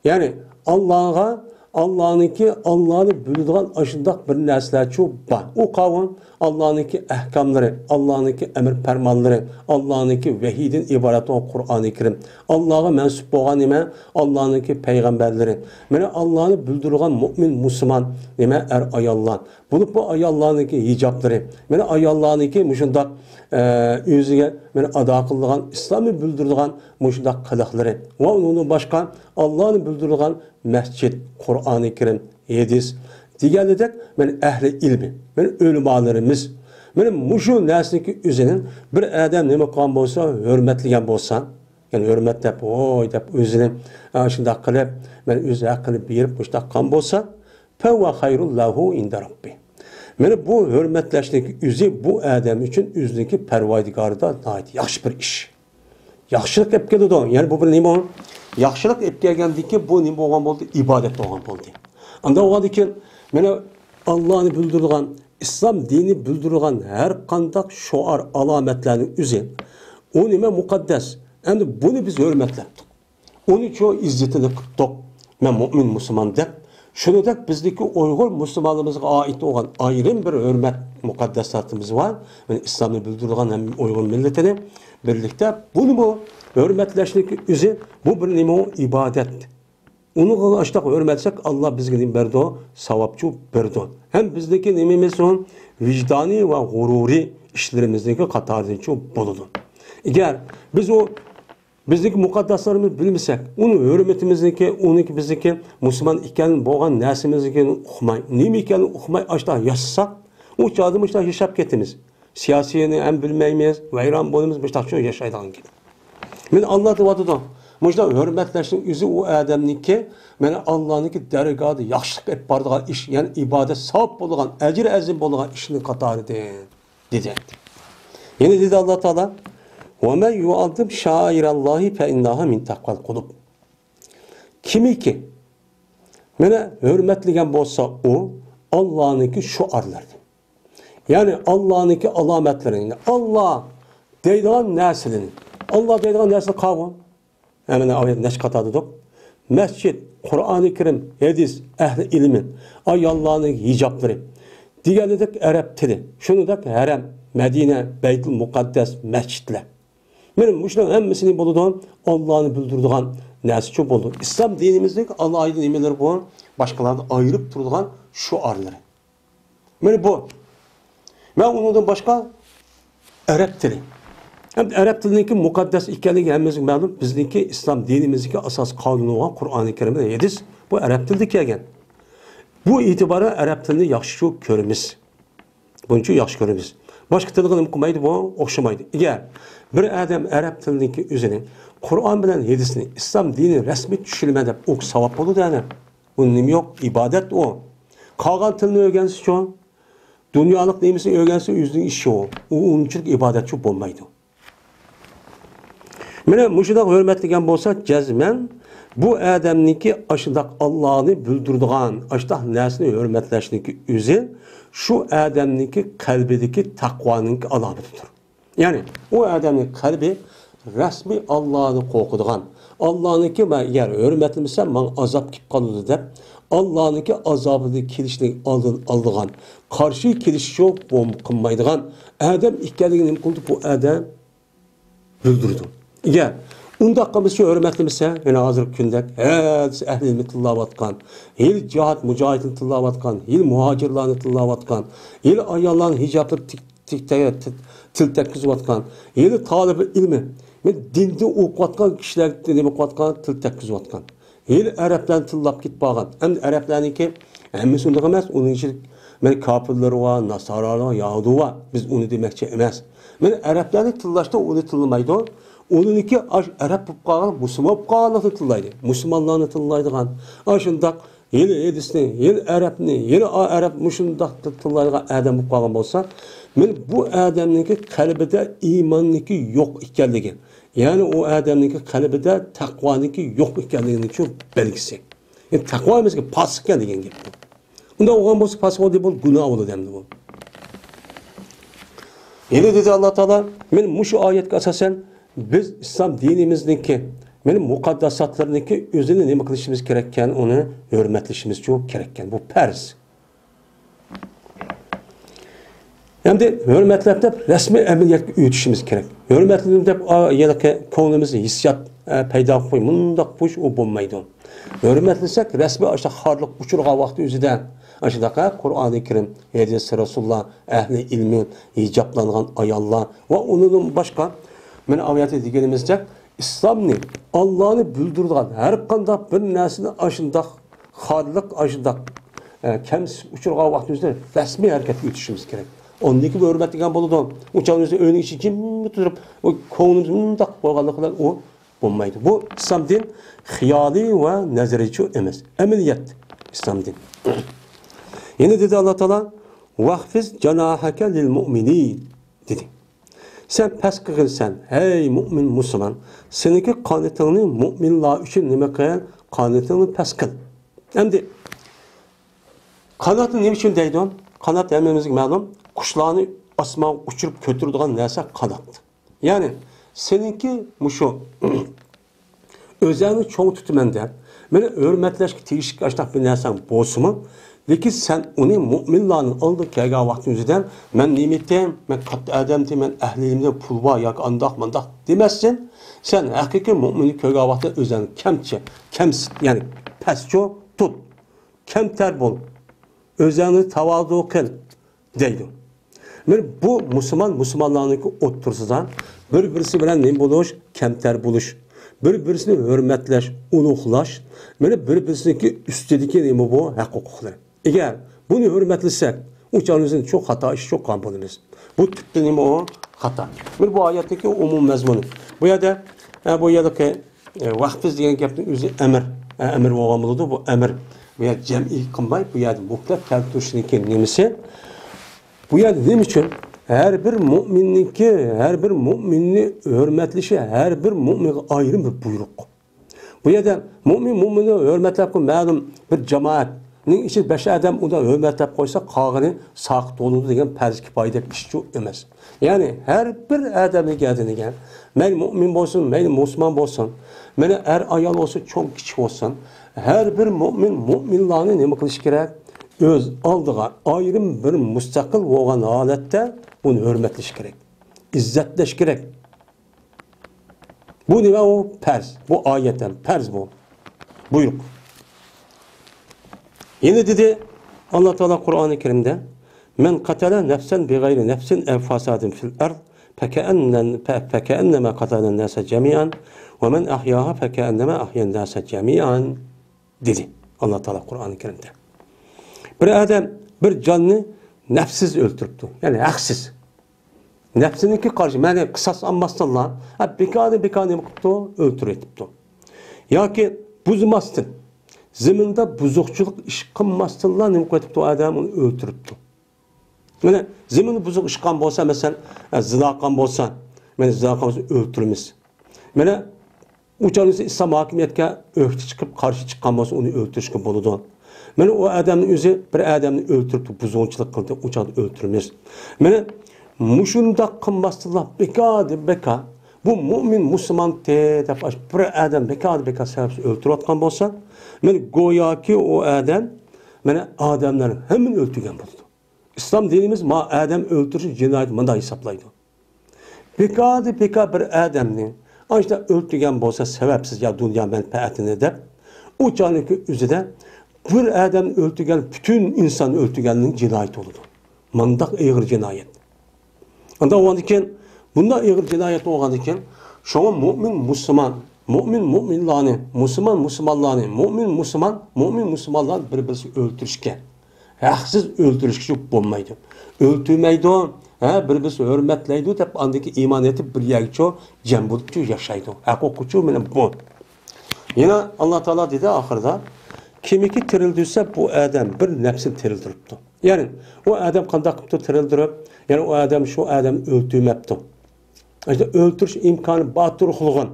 يەنى ئاللاغا، ئاللانىڭكى، ئاللانى بىلىدىغان ئاشۇنداق بىر نەرسىلەرچۇ بار. ئۇ قاۋۇم ئاللانىڭكى ئەھكاملىرى، ئاللانىڭكى ئەمر پەرمانلىرى، ئاللانىڭكى ۋەھىيدىن ئىبارەت بولغان قۇرئانى كەرىم، ئاللاغا مەنسۇپ بولغان نېمە، ئاللانىڭكى پەيغەمبەرلىرى، مانا ئاللانى بىلدۈرىدىغان مۆمىن مۇسۇلمان نېمە، ئەر ئاياللار، بولۇپمۇ ئاياللارنىڭكى ھىجابلىرى، مانا ئاياللارنىڭكى مۇشۇنداق، ئە، ئۆزىگە مانا ئادا قىلىدىغان، ئىسلامنى بىلدۈرىدىغان مۇشۇنداق قىلىقلىرى ۋە ئۇنىڭدىن باشقا ئاللانى بىلدۈرىدىغان مەسچىت، قۇرئانى كەرىم، ھەدىس دېگەندەك، مانا ئەھلى ئىلمى، مانا ئۆلىمالىرىمىز، مانا مۇشۇ نەرسىنىڭكى ئۆزىنى بىر ئادەم نېمە قىلغان بولسا، ھۆرمەتلىگەن بولسا، يەنى ھۆرمەت دەپ، ھوي دەپ ئۆزىنى، ئە، شۇنداق قىلىپ، مانا ئۆز ھەققىنى بېرىپ مۇشۇنداق قىلغان بولسا، فهو خير له عند ربه. مانا بۇ ھۆرمەتلەشنىڭ ئۆزى بۇ ئادەم ئۈچۈن ئۆزىنىڭكى پەرۋەردىگارىدا ناھايىتى ياخشى بىر ئىش. ياخشىلىق ئېلىپ كېلىدۇ. يەنى بۇ بىر نېمە؟ ياخشىلىق ئېلىپ كەلگەندىن كېيىن بۇ نېمە بولغان بولدى؟ ئىبادەت بولغان بولدى. ئاندىن بولغاندىن كېيىن مانا ئاللانى بىلدۈرىدىغان، ئىسلام دىنى بىلدۈرىدىغان ھەر قانداق شوئار، ئالامەتلەرنىڭ ئۆزى. ئۇ نېمە؟ مۇقەددەس. ئەمدى بۇنى بىز ھۆرمەتلەپتۇق. ئۇنىچۇ ئىززىتىنى قىپتۇق، مەن مۆمىن مۇسۇلمان دەپ. شۇنىڭدەك بىزدىكى ئۇيغۇر مۇسۇلمانلىرىمىزغا ئائىت بولغان ئايرىم بىر ھۆرمەت مۇقەدداساتىمىز بار. مانا ئىسلامنى بىلدۈرىدىغان ھەم ئۇيغۇر مىللىتىنى بىرلىكتە بۇنىمۇ ھۆرمەتلەشنىڭ ئۆزى بۇ بىر نېمە؟ ئىبادەت. ئۇنىڭغا ئاشۇنداق ھۆرمەتلىسەك، ئاللا بىزگە نېمە بېرىدۇ؟ ساۋابچۇ بېرىدۇ. ھەم بىزنىڭكى نېمىمىز ئۇ؟ ۋىجدانىي ۋە غۇرۇرىي ئىشلىرىمىزنىڭكى قاتارىدىنچۇ بولىدۇ. ئەگەر بىز ئۇ بىزنىڭكى مۇقەدداسلىرىمىزنى بىلمىسەك، ئۇنىڭ ھۆرمىتىمىزنىڭكى، ئۇنىڭكى بىزنىڭكى مۇسۇلمان ئىكەن بولغان نەرسىمىزنىڭكى ئۇقماي، نېمە ئىكەنلىكىنى ئۇقماي، ئاشۇنداق ياشىساق، ئۇ چاغدا مۇشۇنداق ياشاپ كېتىمىز. سىياسىينى ھەم بىلمەيمىز، ۋەيران بولىمىز، مۇشۇنداق ياشايدىغان گەپ. مانا ئاللا دەۋاتىدۇ، مۇشۇنداق ھۆرمەتلەشنىڭ ئۆزى ئۇ ئادەمنىڭكى، مانا ئاللانىڭكى دەرگاھىدا ياخشىلىق ئېلىپ بارىدىغان ئىش، يەنى ئىبادەت، ساۋاب بولىدىغان، ئەجرى ئەزىم بولىدىغان ئىشنىڭ قاتارىدىن. دېدى. يەنە دېدى ئاللا تائالا، «ومن يعظم شعائر الله فإنها من تقوى القلوب». كىمكى مانا ھۆرمەتلىگەن بولسا ئۇ ئاللانىڭكى شوئارلىرىنى، يەنى ئاللانىڭكى ئالامەتلىرىنى، ئاللا دەيدىغان نەرسىلىرىنى، ئاللا دەيدىغان نەرسىلەر قاۋۇ. ھەممىنى ئايەت نەچچە قاتا دېدۇق. مەسچىت، قۇرئانى كەرىم، ھەدىس، ئەھلى ئىلمى، ئاياللارنىڭ ھىجابلىرى، دېگەندەك ئەرەب تىلى، شۇنىڭدەك ھەرەم، مەدىنە، بەيتۇل مۇقەددەس، مەسچىتلەر. مانا مۇشۇنىڭ ھەممىسىنى بولىدۇ، ئاللانى بىلدۈرىدىغان نەرسىچۇ بولىدۇ. ئىسلام دىنىمىزنىڭ ئالاھىدە نېمىلىرى بۇ؟ باشقىلاردىن ئايرىپ تۇرىدىغان شوئارلىرى. مانا بۇ. ۋە ئۇنىڭدىن باشقا ئەرەب تىلى. ھەم ئەرەب تىلىنىڭكى مۇقەددەس ئىكەنلىكى ھەممىمىزگە مەلۇم. بىزنىڭكى ئىسلام دىنىمىزدىكى ئاساسىي قانۇنى بولغان قۇرئانى كەرىم ۋە ھەدىس بۇ ئەرەب تىلىدا كەلگەن. بۇ ئېتىبارەن ئەرەب تىلىنى ياخشىچۇ كۆرىمىز. بۇنچە ياخشى كۆرىمىز. باشقا تىلغا نېمە قىلمايدۇ بۇ؟ ئوخشىمايدۇ. ئەگەر بىر ئادەم ئەرەب تىلىنىڭكى ئۆزىنى قۇرئان بىلەن ھەدىسنى ئىسلام دىنى رەسمىي چۈشىنىمەن دەپ ئوقۇسا ساۋاب بولىدۇ ئەنە. بۇ نېمە يوق؟ ئىبادەت ئۇ. قالغان تىلنى ئۆگەنسىچۇ؟ دۇنيالىق نېمىسىنى ئۆگەنسە ئۆزىنىڭ ئىشى ئۇ. ئۇ ئۇنچىلىك ئىبادەتچۇ بولمايدۇ. مانا مۇشۇنداق ھۆرمەتلىگەن بولسا، جەزمەن بۇ ئادەمنىڭكى ئاشۇنداق ئاللانى بىلدۈرىدىغان، ئاشۇنداق نەرسىنى ھۆرمەتلەشنىڭكى ئۆزى شۇ ئادەمنىڭكى قەلبىدىكى تەقۋانىڭكى ئالامىتىدۇر. يەنى ئۇ ئادەمنىڭ قەلبى رەسمىي ئاللانى قورقىدىغان، ئاللانىڭكى مەن ئەگەر ھۆرمەتلىمىسەم، ماڭا ئازاب كېلىپ قالىدۇ دەپ، ئاللانىڭكى ئازابىنى كېلىشىنى ئالدىن ئالىدىغان، قارشى كېلىشىچۇ بولما-، قىلمايدىغان ئادەم ئىكەنلىكىنى نېمە قىلىدۇ؟ بۇ ئادەم بىلدۈرىدۇ. ئەگەر ئۇنداق قىلمىسا، ھۆرمەتلىمىسە، يەنە ھازىرقى كۈندەك ھەر ئەھلى ئىلمى تىللاۋاتقان، ھېلى جىھاد مۇجاھىدىنى تىللاۋاتقان، ھېلى مۇھاجىرلارنى تىللاۋاتقان، ھېلى ئاياللارنى ھىجابلىرى تىك تىك تەگە تىل تەگكۈزۈۋاتقان، ھېلى تالىبى ئىلمى، دىندىن ئوقۇۋاتقان كىشىلەرگە نېمە قىلىۋاتقان، تىل تەگكۈزۈۋاتقان. ھېلى ئەرەبلەرنى تىللاپ كېتىپ قالغان. ئەمدى ئەرەبلەرنىڭكى ھەممىسى ئۇنداق ئەمەس. ئۇنىڭ ئىچىدە مانا كاپىرلىرى بار، ناسارالار، يەھۇدىي بار. بىز ئۇنى دېمەكچى ئەمەس. مانا ئەرەبلەرنى تىللاشتا ئۇنى تىللىمايدۇ. ئۇنىڭكى ئاش ئەرەب بولۇپ قالغان، مۇسۇلمان بولۇپ قالغانلىقنى تىللايدۇ. مۇسۇلمانلارنى تىللايدىغان. ئاشۇنداق ھېلى ھىندىسنى، ھېلى ئەرەبنى، ھېلى ئا-، ئەرەب مۇشۇنداق تىللايدىغان ئادەم بولۇپ قالغان بولسا، مانا بۇ ئادەمنىڭكى قەلبىدە ئىماننىڭكى يوق ئىكەنلىكى، يەنى ئۇ ئادەمنىڭكى قەلبىدە تەقۋانىڭكى يوق ئىكەنلىكىنىڭ شۇ بەلگىسى. يەنى تەقۋا ئەمەسكەن، پاسىق ئىكەن دېگەن گەپ. ئۇنداق بولغان بولسا، پاسىق بولدى، بۇ گۇناھ بولىدۇ ئەمدى بۇ. يەنە دېدى ئاللا تائالا، مانا مۇشۇ ئايەتكە ئاساسەن، بىز ئىسلام دىنىمىزنىڭكى، مانا مۇقەدداساتلىرىنىڭكى ئۆزىنى نېمە قىلىشىمىز كېرەككەن، ئۇنى ھۆرمەتلىشىمىز كېرەككەن. بۇ پەرز. ئەمدى ھۆرمەتلەپ دەپ رەسمىي ئەمەلىيەتكە ئۆتۈشىمىز كېرەك. ھۆرمەتلىدىم دەپ، ئا، ھېلىقى كۆڭلىمىزدە ھېسسىيات، ئە، پەيدا قىلىپ قوي، مۇنداق بولۇش، ئۇ بولمايدۇ. ھۆرمەتلىسەك، رەسمىي ئاشۇنداق خارلىق ئۇچرىغان ۋاقتى ئۆزىدە، ئاشۇنداق، ھە، قۇرئانى كەرىم، ھەدىس، رەسۇلۇللا، ئەھلى ئىلمى، ھىجابلانغان ئاياللار ۋە ئۇنىڭدىن باشقا، مانا ئايەتتە دېگىنىمىزدەك، ئىسلامنى، ئاللانى بىلدۈرىدىغان ھەر قانداق بىر نەرسىنى ئاشۇنداق خارلىق، ئاشۇنداق، ئە، كەمسىتىش ئۇچرىغان ۋاقتىمىزدا رەسمىي ھەرىكەتكە ئۆتۈشىمىز كېرەك. ئاندىن كېيىن ھۆرمەتلىگەن بولىدۇ. ئۇ چاغدا بىز ئۆينىڭ ئىچىدە جىممىدە تۇرۇپ، ئۇ كۆڭلىمىز مۇنداق بولغانلىقى بىلەن ئۇ بولمايدۇ. بۇ ئىسلام دىن خىيالىي ۋە نەزەرىيچۇ ئەمەس. ئەمەلىيەت ئىسلام دىن. يەنە دېدى ئاللا تائالا، «ۋەخفىز جاناھەكە لىل مۇئمىنىن» دېدى. سەن پەس قىلغىنسەن، ھەي مۇئمىن مۇسۇلمان، سېنىڭكى قانىتىڭنى مۇئمىنلار ئۈچۈن نېمە قىل؟ قانىتىڭنى پەس قىل. ئەمدى قاناتنى نېمە ئۈچۈن دەيدۇ؟ قانات ھەممىمىزگە مەلۇم، قۇشلارنى ئاسمانغا ئۇچۇرۇپ كۆتۈرىدىغان نەرسە قانات. يەنى سېنىڭكى مۇشۇ ئۆزەڭنى چوڭ تۇتىمەن دەپ، مېنى ھۆرمەتلەشكە تېگىشلىك ئاشۇنداق بىر نەرسەڭ بولسىمۇ، لېكىن سەن ئۇنى مۆمىنلارنىڭ ئالدىغا كەلگەن ۋاقتىڭىزدا، مەن نېمىتىم، مەن كاتتا ئادەمتىم، مەن ئەھلى ئىلىمدە پۇل بار ياكى ئانداق مانداق دېمەستىن، سەن ھەقىقىي مۆمىننى كۆرگەن ۋاقتىدا ئۆزۈڭنى كەمچە، كەمسىت، يەنى پەسچۇ تۇت، كەمتەر بول، ئۆزۈڭنى تاۋازۇ قىل. دەيدۇ. مانا بۇ مۇسۇلمان مۇسۇلمانلارنىڭكى ئوتتۇرىسىدا بىر-بىرسى بىلەن نېمە بولۇش؟ كەمتەر بولۇش. بىر-بىرسىنى ھۆرمەتلەش، ئۇلۇغلاش. مانا بىر-بىرسىنىڭكى ئۈستىدىكى نېمە بۇ؟ ھەق ھوقۇقلىرى. ئەگەر بۇنى ھۆرمەتلىسەك، ئۇ چاغدا بىز چوڭ خاتا ئىش چوققان بولىمىز. بۇ تۈپتە نېمە ئۇ؟ خاتا. مانا بۇ ئايەتتىكى ئومۇمىي مەزمۇنى. بۇ يەردە، ئە، بۇ يەردىكى ئە، ۋەخپىز دېگەن گەپنىڭ ئۆزى ئەمىر. ئە، ئەمىر بولغان بولىدۇ، بۇ ئەمىر. بۇ يەردە جەمئىي قىلماي، بۇ يەردە مۇپلەق كەلتۈرۈشنىڭكى نېمىسى؟ بۇ يەردە نېمە ئۈچۈن؟ ھەر بىر مۆمىننىڭكى، ھەر بىر مۆمىننى ھۆرمەتلىشى ھەر بىر مۆمىنگە ئايرىم بىر بۇيرۇق. بۇ يەردە مۆمىن مۆمىننى ھۆرمەتلەپ مەلۇم بىر جامائەتنىڭ ئىچىدە بەش ئادەم ئۇنى ھۆرمەتلەپ قويسا، قالغىنى ساقىت بولىدۇ دېگەن پەرز كىپايە دەپ ئىشچۇ ئەمەس. يەنى ھەر بىر ئادەمنىڭ گەدىنىگە، مەيلى مۆمىن بولسۇن، مەيلى مۇسۇلمان بولسۇن، مانا ئەر ئايال بولسۇن، چوڭ كىچىك بولسۇن، ھەر بىر مۆمىن مۆمىنلارنى نېمە قىلىشى كېرەك؟ ئۆز ئالدىغا ئايرىم بىر مۇستەقىل بولغان ھالەتتە ئۇنى ھۆرمەتلىشى كېرەك، ئىززەتلەش كېرەك. بۇ نېمە ئۇ؟ پەرز. بۇ ئايەت ھەم پەرز بۇ. بۇيرۇق. يەنە دېدى ئاللا تائالا قۇرئانى كەرىمدە، «مەن قەتەلە نەفسەن بىغەيرى نەفسىن ئەۋ فاسادىن فىل ئەرز فەكەئەننە-، فە-، فەكەئەننەما قەتەلەن ناسە جەمىئەن ۋە مەن ئەھياھا فەكەئەننەما ئەھيەن ناسە جەمىئەن» دېدى ئاللا تائالا قۇرئانى كەرىمدە. بىر ئادەم بىر جاننى نەپسىز ئۆلتۈرۈپتۇ، يەنى ھەقسىز. نەپسىنىڭكى قارشى، مەنى قىساس ئالماستىنلا، ھە، بىكارنى بىكار نېمە قىپتۇ؟ ئۆلتۈرۈۋېتىپتۇ. ياكى بۇزماستىن، زېمىندا بۇزۇقچىلىق ئىش قىلماستىنلا نېمە قىلىۋېتىپتۇ؟ ئادەم ئۇنى ئۆلتۈرۈپتۇ. مانا زېمىندا بۇزۇق ئىش قىلغان بولسا، مەسىلەن، ئە، زىنا قىلغان بولسا، مانا زىنا قىلغان بولسا ئۆلتۈرىمىز. مانا ئۇ چاغدا ئىسلام ھاكىمىيەتكە ئۆكتە چىقىپ، قارشى چىققان بولسا، ئۇنى ئۆلتۈرۈشكە بولىدۇ. مانا ئۇ ئادەمنىڭ ئۆزى بىر ئادەمنى ئۆلتۈرۈپتۇ، بۇزغۇنچىلىق قىلدى، ئۇ چاغدا ئۆلتۈرىمىز. مانا مۇشۇنداق قىلماستىنلا، بىكاردىن بىكار، بۇ مۇئمىن مۇسۇلمانتى دەپ، بىر ئادەم بىكاردىن بىكار سەۋەبسىز ئۆلتۈرۈۋاتقان بولسا، مانا گوياكى ئۇ ئادەم، مانا ئادەملەرنىڭ ھەممىنى ئۆلتۈرگەن بولىدۇ. ئىسلام دىنىمىز ما ئادەم ئۆلتۈرۈش جىنايىتى مۇنداق ھېسابلايدۇ. بىكاردىن بىكار بىر ئادەمنى ئاشۇنداق ئۆلتۈرگەن بولسا سەۋەبسىز يا دۇنيا مەنپەئەتىنى دەپ، ئۇ چاغنىڭكى ئۆزىدە بىر ئادەمنى ئۆلتۈرگەن پۈتۈن ئىنساننى ئۆلتۈرگەننىڭ جىنايىتى بولىدۇ. مانداق ئېغىر جىنايەت. ئانداق بولغاندىكىن، بۇنداق ئېغىر جىنايەت بولغاندىكىن، شۇڭا مۇئمىن مۇسۇلمان، مۇئمىن مۇئمىنلارنى، مۇسۇلمان مۇسۇلمانلارنى، مۇئمىن مۇسۇلمان، مۇئمىن مۇسۇلمانلارنى بىر-بىرسى ئۆلتۈرۈشكە، ھەقسىز ئۆلتۈرۈشكە بولمايدۇ. ئۆلتۈرمەيدۇ، ھە، بىر-بىرسى ھۆرمەتلەيدۇ دەپ، ئاندىكى ئىمان ئېيتىپ بىر يەرگىچۇ جەم بولۇپچۇ ياشايدۇ. ھەقىقىچۇ مانا بۇ. يەنە ئاللا تائالا دېدى ئاخىرىدا، كىمكى تىرىلدۈرسە بۇ ئادەم بىر نەپسىنى تىرىلدۈرۈپتۇ. يەنى ئۇ ئادەم قانداق قىپتۇ تىرىلدۈرۈپ، يەنى ئۇ ئادەم شۇ ئادەمنى ئۆلتۈرمەپتۇ. ئاشۇ ئۆلتۈرۈش ئىمكانى بار تۇرۇقلىغان،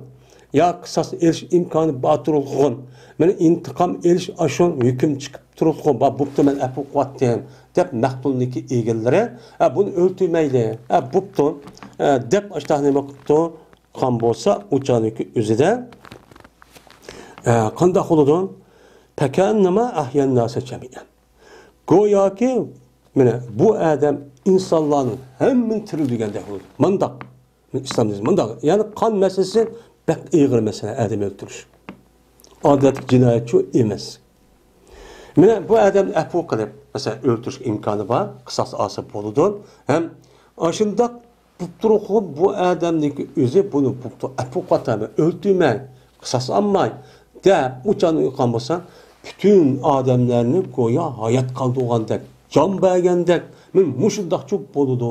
يا قىساس ئېلىش ئىمكانى بار تۇرۇقلىغان، مانا ئىنتىقام ئېلىش ئاشۇ ھۆكۈم چىقىپ تۇرۇقلۇغان، بار بوپتۇ، مەن ئەپۇ قىلىۋەتتىم دەپ مەقتۇلنىڭكى ئېگىلىرى، ھە، بۇنى ئۆلتۈرمەيلى، ھە، بوپتۇ، ھە، دەپ ئاشۇنداق نېمە قىپتۇ قىلغان بولسا، ئۇ چاغنىڭكى ئۆزىدە، ھە، قانداق بولىدۇ؟ پەكەننەما ئەھيەن ناسە جەمىئەن. گوياكى، مانا، بۇ ئادەم ئىنسانلارنىڭ ھەممىنى تىرىلدۈرگەندەك بولىدۇ. مانداق. ئىسلام دىنى مانداق. يەنى قان مەسىلىسى بەك ئېغىر مەسىلە، ئادەم ئۆلتۈرۈش. ئادەتتىكى جىنايەتچۇ ئەمەس. مانا بۇ ئادەمنى ئەپۇ قىلىپ، مەسىلەن، ئۆلتۈرۈش ئىمكانى بار، قىساس ئالسا بولىدۇ. ھەم ئاشۇنداق بوپتۇرۇقۇ بۇ ئادەمنىڭكى ئۆزى بۇنى بوپتۇ، ئەپۇ قىلىۋاتىمەن، ئۆلتۈرمەي، قىساس ئالماي دەپ ئۇچاننى ئۇيقان بولسا، پۈتۈن ئادەملەرنى گويا ھايات قالدۇرغاندەك، جان بەرگەندەك، مەن مۇشۇنداقچۇ بولىدۇ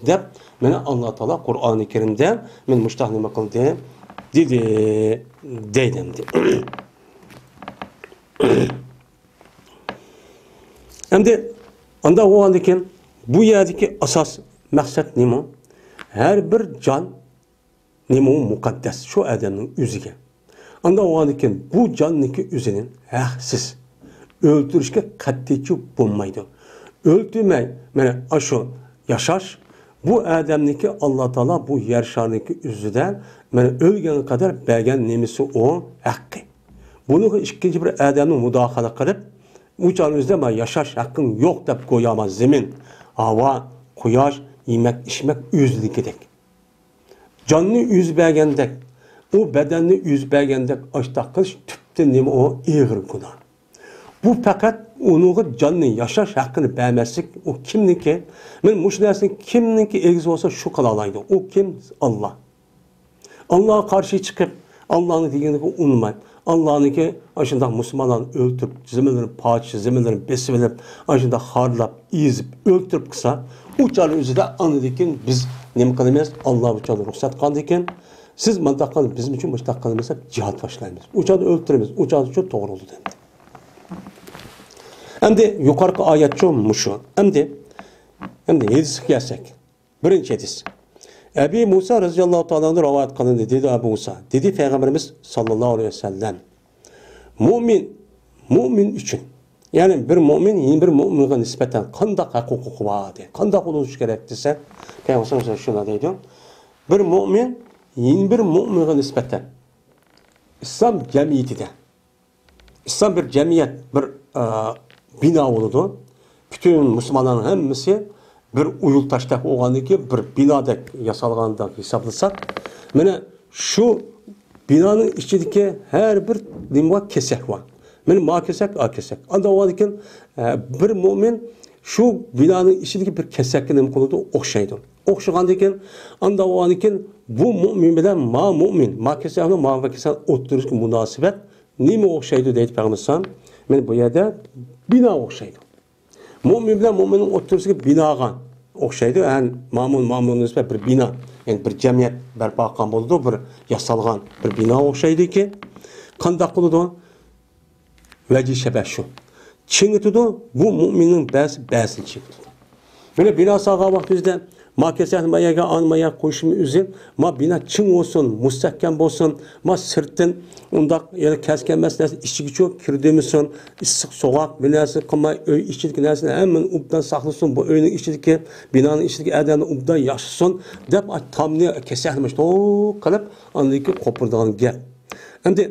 دەپ، مانا ئاللا تائالا قۇرئانى كەرىمدە مەن مۇشۇنداق نېمە قىلدى دېدى، دەيدۇ ئەمدى. ئەمدى ئانداق بولغاندىكىن، بۇ يەردىكى ئاساس مەقسەت نېمە؟ ھەر بىر جان نېمە ئۇ مۇقەددەس شۇ ئادەمنىڭ ئۆزىگە. ئانداق بولغاندىكىن، بۇ جاننىڭكى ئۆزىنى ھەقسىز ئۆلتۈرۈشكە قەتئىيچۇ بولمايدۇ. ئۆلتۈرمەي، مانا ئاشۇ ياشاش، بۇ ئادەمنىڭكى ئاللا تائالا بۇ يەر شارىنىڭكى ئۆزىدە، مانا ئۆلگەنگە قەدەر بەرگەن نېمىسى ئۇ ھەققى. بۇنىڭغا ئىككىنچى بىر ئادەمنىڭ مۇداخىلە قىلىپ، ئۇ چاغنىڭ ئۆزىدە مانا ياشاش ھەققىڭ يوق دەپ گويا مانا زېمىن، ھاۋا، قۇياش، يېمەك، ئىچمەك ئۆزىنىڭكىدەك. جاننى ئۆزى بەرگەندەك، ئۇ بەدەننى ئۆزى بەرگەندەك ئاشتاق قىلىش تۈپتىن نېمە ئۇ؟ ئېغىر گۇناھ. بۇ پەقەت ئۇنىڭغا جاننى، ياشاش ھەققىنى بەرمەسلىك، ئۇ كىمنىڭكى؟ مەن مۇشۇ نەرسىنى كىمنىڭكى ئىگىسى بولسا شۇ قىلالايدۇ. ئۇ كىم؟ ئاللا. ئاللاغا قارشى چىقىپ، ئاللانىڭ دېگىنىگە ئۇنىماي، ئاللانىڭكى ئاشۇنداق مۇسۇلمانلارنى ئۆلتۈرۈپ، زېمىنلىرىنى پاچ، زېمىنلىرىنى بېسىۋېلىپ، ئاشۇنداق خارلاپ، ئېزىپ، ئۆلتۈرۈپ قىلسا، ئۇ چاغنىڭ ئۆزىدە ئاندىن كېيىن بىز نېمە قىلىمىز؟ ئاللا بۇ چاغدا رۇخسەت قىلغاندىكىن، سىز مانداق قىلىڭ، بىز ئۈچۈن مۇشۇنداق قىلىمىز دەپ جىھاد باشلايمىز. ئۇ چاغدا ئۆلتۈرىمىز، ئۇ چاغدا شۇ توغرا بولىدۇ ئەمدى. ئەمدى يۇقىرىقى ئايەتچۇ مۇشۇ. ئەمدى، ئەمدى ھەدىسكە كەلسەك. بىرىنچى ھەدىس. ئەبى مۇسا رەزىياللاھۇ تائالا ئەنھۇ رىۋايەت قىلىندى، دېدى ئەبۇ مۇسا. دېدى پەيغەمبىرىمىز ساللاللاھۇ ئەلەيھى ۋەسەللەم. مۇئمىن، مۇئمىن ئۈچۈن. يەنى بىر مۇئمىن يەنە بىر مۇئمىنغا نىسبەتەن قانداق ھەق ھوقۇقى بار دەيدۇ. قانداق بولۇشى كېرەك دېسە، پەيغەمبەر شۇنداق دەيدۇ. بىر مۇئمىن يەنە بىر مۇئمىنغا نىسبەتەن ئىسلام جەمئىيىتىدە ئىسلام بىر جەمئىيەت، بىر، ئە، بىنا بولىدۇ. پۈتۈن مۇسۇلمانلارنىڭ ھەممىسى بىر ئۇيۇل تاشتەك بولغاندىن كېيىن بىر بىنادەك ياسالغاندەك ھېسابلىساق، مانا شۇ بىنانىڭ ئىچىدىكى ھەر بىر نېمە بار؟ كېسەك بار. مانا ما كېسەك، ئا كېسەك. ئانداق بولغاندىن كېيىن، ئە، بىر مۇئمىن شۇ بىنانىڭ ئىچىدىكى بىر كېسەككە نېمە قىلىدۇ؟ ئوخشايدۇ. ئوخشىغاندىن كېيىن، ئانداق بولغاندىن كېيىن بۇ مۇئمىن بىلەن ما مۇئمىن، ما كېسەكنىڭ ما كېسەك ئوتتۇرىسىدىكى مۇناسىۋەت نېمە ئوخشايدۇ دەيدۇ پەيغەمبەر ئەلەيھىسسالام؟ مانا بۇ يەردە بىنا ئوخشايدۇ. مۇئمىن بىلەن مۇئمىننىڭ ئوتتۇرىسىدىكى بىناغا ئوخشايدۇ. يەنى مامۇن، مامۇنغا نىسبەت بىر بىنا، يەنى بىر جەمئىيەت بەرپا قىلغان بولىدۇ، بىر ياسالغان بىر بىنا ئوخشايدۇكى. قانداق بولىدۇ؟ ۋەجھى شەبەھ شۇ. چىڭىتىدۇ، بۇ مۇئمىننىڭ بەزى، بەزىنى چىڭىتىدۇ. مانا بىنا سالغان ۋاقتىمىزدا، ما كېسەكنى ما يەرگە، ئانى ما يەرگە قويۇشىمىز ئۆزى، ما بىنا چىڭ بولسۇن، مۇستەھكەم بولسۇن، ما سىرتتىن ئۇنداق يەنە كەس كەلمەس نەرسە ئىچىگىچۇ كىردۈرمىسۇن، ئىسسىق سوغۇق بىر نەرسە قىلماي، ئۆي ئىچىدىكى نەرسىنى ھەممىنى ئوبدان ساقلىسۇن، بۇ ئۆينىڭ ئىچىدىكى، بىنانىڭ ئىچىدىكى ئادەمنى ئوبدان ياشىسۇن دەپ، تامنى، كېسەكنى مۇشۇنداق قىلىپ، ئاندىن كېيىن قوپۇرىدىغان گەپ. ئەمدى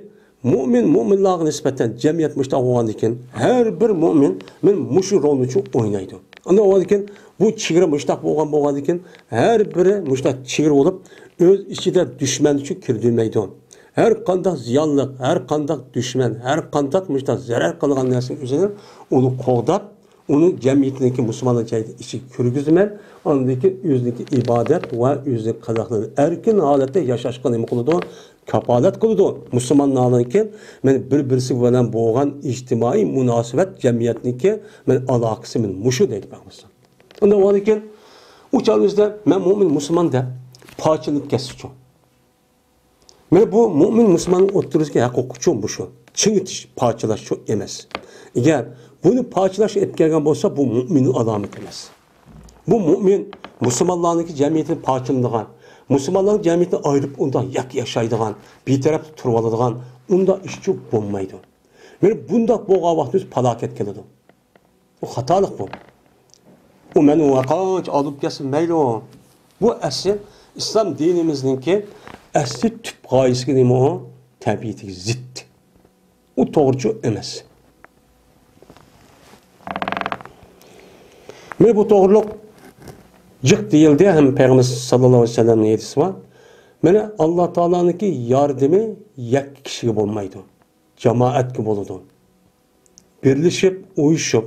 مۆمىن، مۆمىنلارغا نىسبەتەن جەمئىيەت مۇشۇنداق بولغاندىكىن، ھەر بىر مۆمىن، مەن مۇشۇ رولنىچۇ ئوينايدۇ. ئاندىن بولغاندىكىن، بۇ چېگرا مۇشۇنداق بولغان، بولغاندىكىن، ھەر بىرى مۇشۇنداق چېگرا بولۇپ، ئۆز ئىچىدە دۈشمەننىچۇ كىردۈرمەيدۇ. ھەر قانداق زىيانلىق، ھەر قانداق دۈشمەن، ھەر قانداق مۇشۇنداق زەرەر قىلغان نەرسىنى ئۆزىنى، ئۇنى قوغداپ، ئۇنى جەمئىيىتىنىڭكى مۇسۇلمانلار جەمئىيىتى ئىچىگە كىرگۈزىمەن. ئاندىن كېيىن ئۆزىنىڭكى ئىبادەت ۋە ئۆزىنىڭ قىلىقلىرىنى ئەركىن ھالەتتە ياشاشقا نېمە قىلىدۇ؟ كاپالەت قىلىدۇ. مۇسۇلمانلارنىڭكى، مەن بىر-بىرسى بىلەن بولغان ئىجتىمائىي مۇناسىۋەت، جەمئىيەتنىڭكى، مەن ئالاقىسى مەن مۇشۇ دەيدۇ پەيغەمبەر. ئۇنداق بولغاندىكىن، ئۇ چاغدا مەن مۆمىن مۇسۇلمان دەپ پارچىلىنىپ كەتسىچۇ. مانا بۇ مۆمىن مۇسۇلماننىڭ ئوتتۇرىسىدىكى ھەقىقىچۇ مۇشۇ. چىڭىتىش، پارچىلاشچۇ ئەمەس. ئەگەر بۇنى پارچىلاش ئېلىپ كەلگەن بولسا، بۇ مۆمىننىڭ ئالامىتى ئەمەس. بۇ مۆمىن مۇسۇلمانلارنىڭكى جەمئىيىتىنى پارچىلىدىغان، مۇسۇلمانلارنىڭ جەمئىيىتىنى ئايرىپ، ئۇنداق يەك ياشايدىغان، بىتەرەپ تۇرۇۋالىدىغان، ئۇنداق ئىشچۇ بولمايدۇ. مانا بۇنداق بولغان ۋاقتىمىز پالاكەت كېلىدۇ. بۇ خاتالىق بۇ. ئۇ مەن ئۇ قانچە ئالدۇرۇپ كەتسۇن مەيلى ئۇ. بۇ ئەسلى ئىسلام دىنىمىزنىڭكى ئەسلى تۈپ غايىسىگە نېمە ئۇ؟ تەبىئىتىگە زىت. ئۇ توغرىچۇ ئەمەس. مانا بۇ توغرىلىق جىق دېيىلدى ھەم پەيغەمبەر ساللاللاھۇ ئەلەيھى ۋەسەللەمنىڭ ھەدىسى بار. مانا ئاللا تائالانىڭكى ياردىمى يەككە كىشىگە بولمايدۇ. جامائەتكە بولىدۇ. بىرلىشىپ، ئۇيۇشۇپ،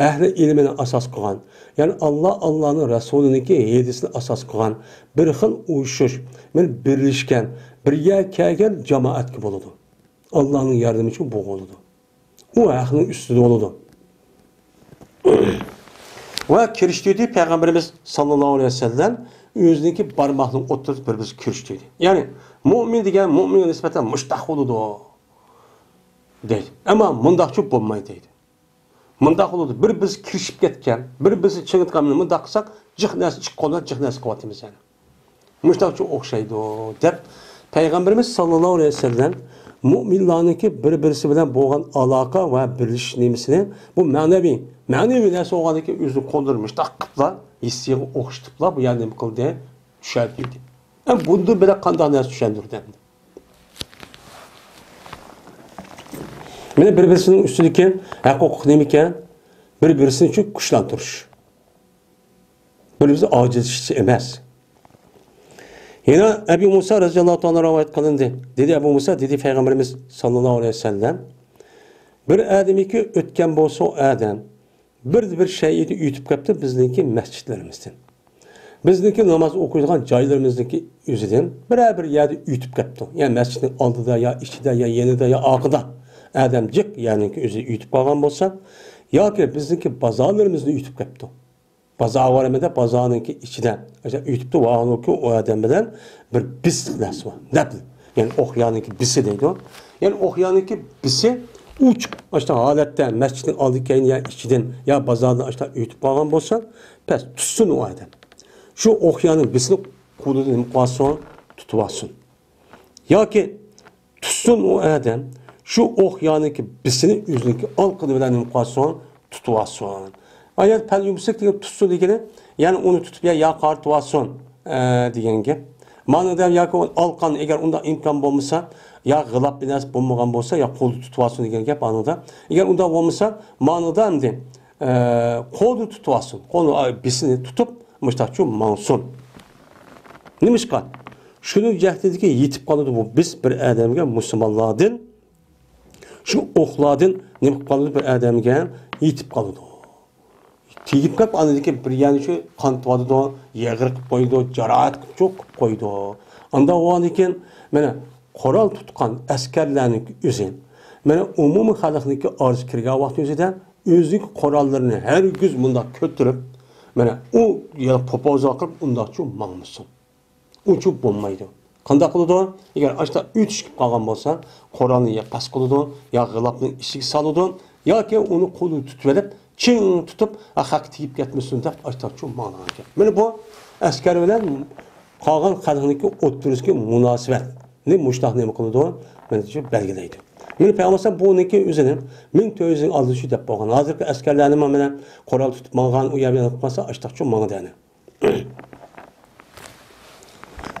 ئەھلى ئىلمىنى ئاساس قىلغان، يەنى ئاللا، ئاللانىڭ رەسۇلىنىڭكى ھەدىسىنى ئاساس قىلغان بىر خىل ئۇيۇشۇش، بىر بىرلەشكەن، بىر يەرگە كەلگەن جامائەتكە بولىدۇ. ئاللانىڭ ياردىمى ئۈچۈن بولغىلىدۇ. ئۇ ھەقنىڭ ئۈستىدە بولىدۇ. ۋە كىرىشتۈردى پەيغەمبىرىمىز ساللاللاھۇ ئەلەيھى ۋەسەللەم ئۆزىنىڭكى بارماقنىڭ ئوتتۇرىسىدا بىر بىرسى كىرىشتۈردى. يەنى مۆمىن دېگەن مۆمىنگە نىسبەتەن مۇشتاق بولىدۇ دەيدۇ. ئەمما مۇنداقچۇ بولمايدۇ دەيدۇ. مۇنداق بولىدۇ، بىر-بىرسى كىرىشىپ كەتكەن، بىر-بىرسى چىڭىتقان، مۇنداق قىلساق، جىق نەرسە ئىككى قولدىن جىق نەرسە قىلىۋاتىمىز يەنە. مۇشۇنداقچە ئوخشايدۇ، دەپ پەيغەمبىرىمىز ساللاللاھۇ ئەلەيھى ۋەسەللەم مۆمىنلارنىڭكى بىر-بىرسى بىلەن بولغان ئالاقە ۋە بىرلىشىش نېمىسىنى، بۇ مەنىۋى، مەنىۋى نەرسە بولغاندىكىن ئۆزىنىڭ قوللىرىنى مۇشۇنداق قىلىپلا، ھېسسىيىغا ئوخشىتىپلا بۇ يەردە نېمە قىلدى؟ چۈشەندۈردى. ئەمما بۇندىن بېلەق قانداق نەرسە چۈشەندۈردى ئەمدى؟ مانا بىر-بىرسىنىڭ ئۈستىدىكى ھەق-ھوقۇق نېمىكەن؟ بىر-بىرسىنى شۇ كۈچلەندۈرۈش. بىر-بىرسىنى ئاجىزلىتىش ئەمەس. يەنە ئەبۇ مۇسا رەزىياللاھۇ تائالا رىۋايەت قىلىندى. دېدى ئەبۇ مۇسا، دېدى پەيغەمبىرىمىز ساللاللاھۇ ئەلەيھى ۋەسەللەم، بىر ئادەمكى ئۆتكەن بولسا ئۇ ئادەم، بىر، بىر شەيئىدە ئۆتۈپ كەپتۇ بىزنىڭكى مەسچىتلىرىمىزدىن. بىزنىڭكى ناماز ئوقۇيدىغان جايلىرىمىزنىڭكى ئۆزىدىن بىرەر بىر يەردە ئۆتۈپ كەپتۇ. يا مەسچىتنىڭ ئالدىدا، يا ئىچىدە، يا يېنىدا، يا ئارقىدا ئادەم جىق يەرنىڭكى ئۆزىدە ئۆتۈپ قالغان بولسا، ياكى بىزنىڭكى بازارلىرىمىزدا ئۆتۈپ كەپتۇ. بازار بارمىدا، بازارنىڭكى ئىچىدە ئۆتۈپتۇ، ۋاھالۇكى ئۇ ئادەم بىلەن بىر بىسلىق نەرسە بار. دەپ، يەنى ئوقيانىڭكى بىسى دەيدۇ. يەنى ئوقيانىڭكى بىسى ئوچۇق، ئاشتا ھالەتتە مەسچىتنىڭ ئالدى كەينى يا ئىچىدىن يا بازاردىن ئاشتا ئۆتۈپ قالغان بولسا، پەس تۇتسۇن ئۇ ئادەم. شۇ ئوقيانىڭ بىسىنى قولىدا نېمە قىلسۇن؟ تۇتۇۋالسۇن. ياكى تۇتسۇن ئۇ ئادەم، شۇ ئوقيانىڭكى بىسىنى ئۆزىنىڭكى ئالقىنى بىلەن نېمە قىلسۇن؟ تۇتۇۋالسۇن. ئايەت پەل يۇمسىك دېگەن تۇتسۇن دېگىنى، يەنى ئۇنى تۇتۇپ يا، يا قارىتىۋالسۇن، ئە، دېگەن گەپ. مانىدا ياكى ئالقان، ئەگەر ئۇنداق ئىمكان بولمىسا، يا غىلاپ بىر نەرسە بولمىغان بولسا، يا قولدا تۇتۇۋالسۇن دېگەن گەپ مانىدا. ئەگەر ئۇنداق بولمىسا، مانىدا ئەمدى، ئە، قولدا تۇتۇۋالسۇن. قولنى، ئا، بىسىنى تۇتۇپ، مۇشتاقچۇ ماڭسۇن. نېمىشقا؟ شۇنىڭ جەھىتىدىكى يېتىپ قالىدۇ بۇ بىس بىر ئادەمگە مۇسۇلمانلاردىن. شۇ ئوقلاردىن نېمە قىلىپ قالىدۇ؟ بىر ئادەمگە يېتىپ قالىدۇ. تېگىپ قېلىپ، ئاندىن كېيىن بىر يەرنى شۇ قانىتىۋالىدۇ، يېغىر قىلىپ قويىدۇ، جاراھەت قىلىپ چوق قىلىپ قويىدۇ. ئانداق بولغاندىن كېيىن، مانا، قورال تۇتقان ئەسكەرلەرنىڭ ئۆزى، مانا، ئومۇمىي خەلقنىڭكى ئارىسىغا كىرگەن ۋاقتى ئۆزىدە ئۆزىنىڭكى قوراللىرىنى ھەرگىز مۇنداق كۆتۈرۈپ، مانا، ئۇ يەنە پوپوزا قىلىپ، ئۇنداقچۇ ماڭمىسۇن. ئۇچۇپ بولمايدۇ. قانداق قىلىدۇ؟ ئەگەر ئاشتا ئۆتۈشۈپ قالغان بولسا، قورالنى يا پەس قىلىدۇ، يا غىلاپنىڭ ئىچىگە سالىدۇ، ياكى ئۇنى قولىدا تۇتۇۋېلىپ، چىڭ تۇتۇپ، ھە، خەققە تېگىپ كەتمىسۇن دەپ، ئاشتاقچۇ ماڭىدىغان گەپ. مانا بۇ ئەسكەر بىلەن قالغان خەلقنىڭكى ئوتتۇرىسىدىكى مۇناسىۋەتنى مۇشۇنداق نېمە قىلىدۇ؟ مانا شۇ بەلگىلەيدۇ. مانا پەيغەمبەر بۇنىڭكى ئۆزىنى مىڭ تۆت يۈز ئالدىشى دەپ بولغان. ھازىرقى ئەسكەرلەرنى مانا قورال تۇتۇپ ماڭغان، ئۇ يەرگە قىلماسا، ئاشتاقچۇ ماڭىدۇ يەنە.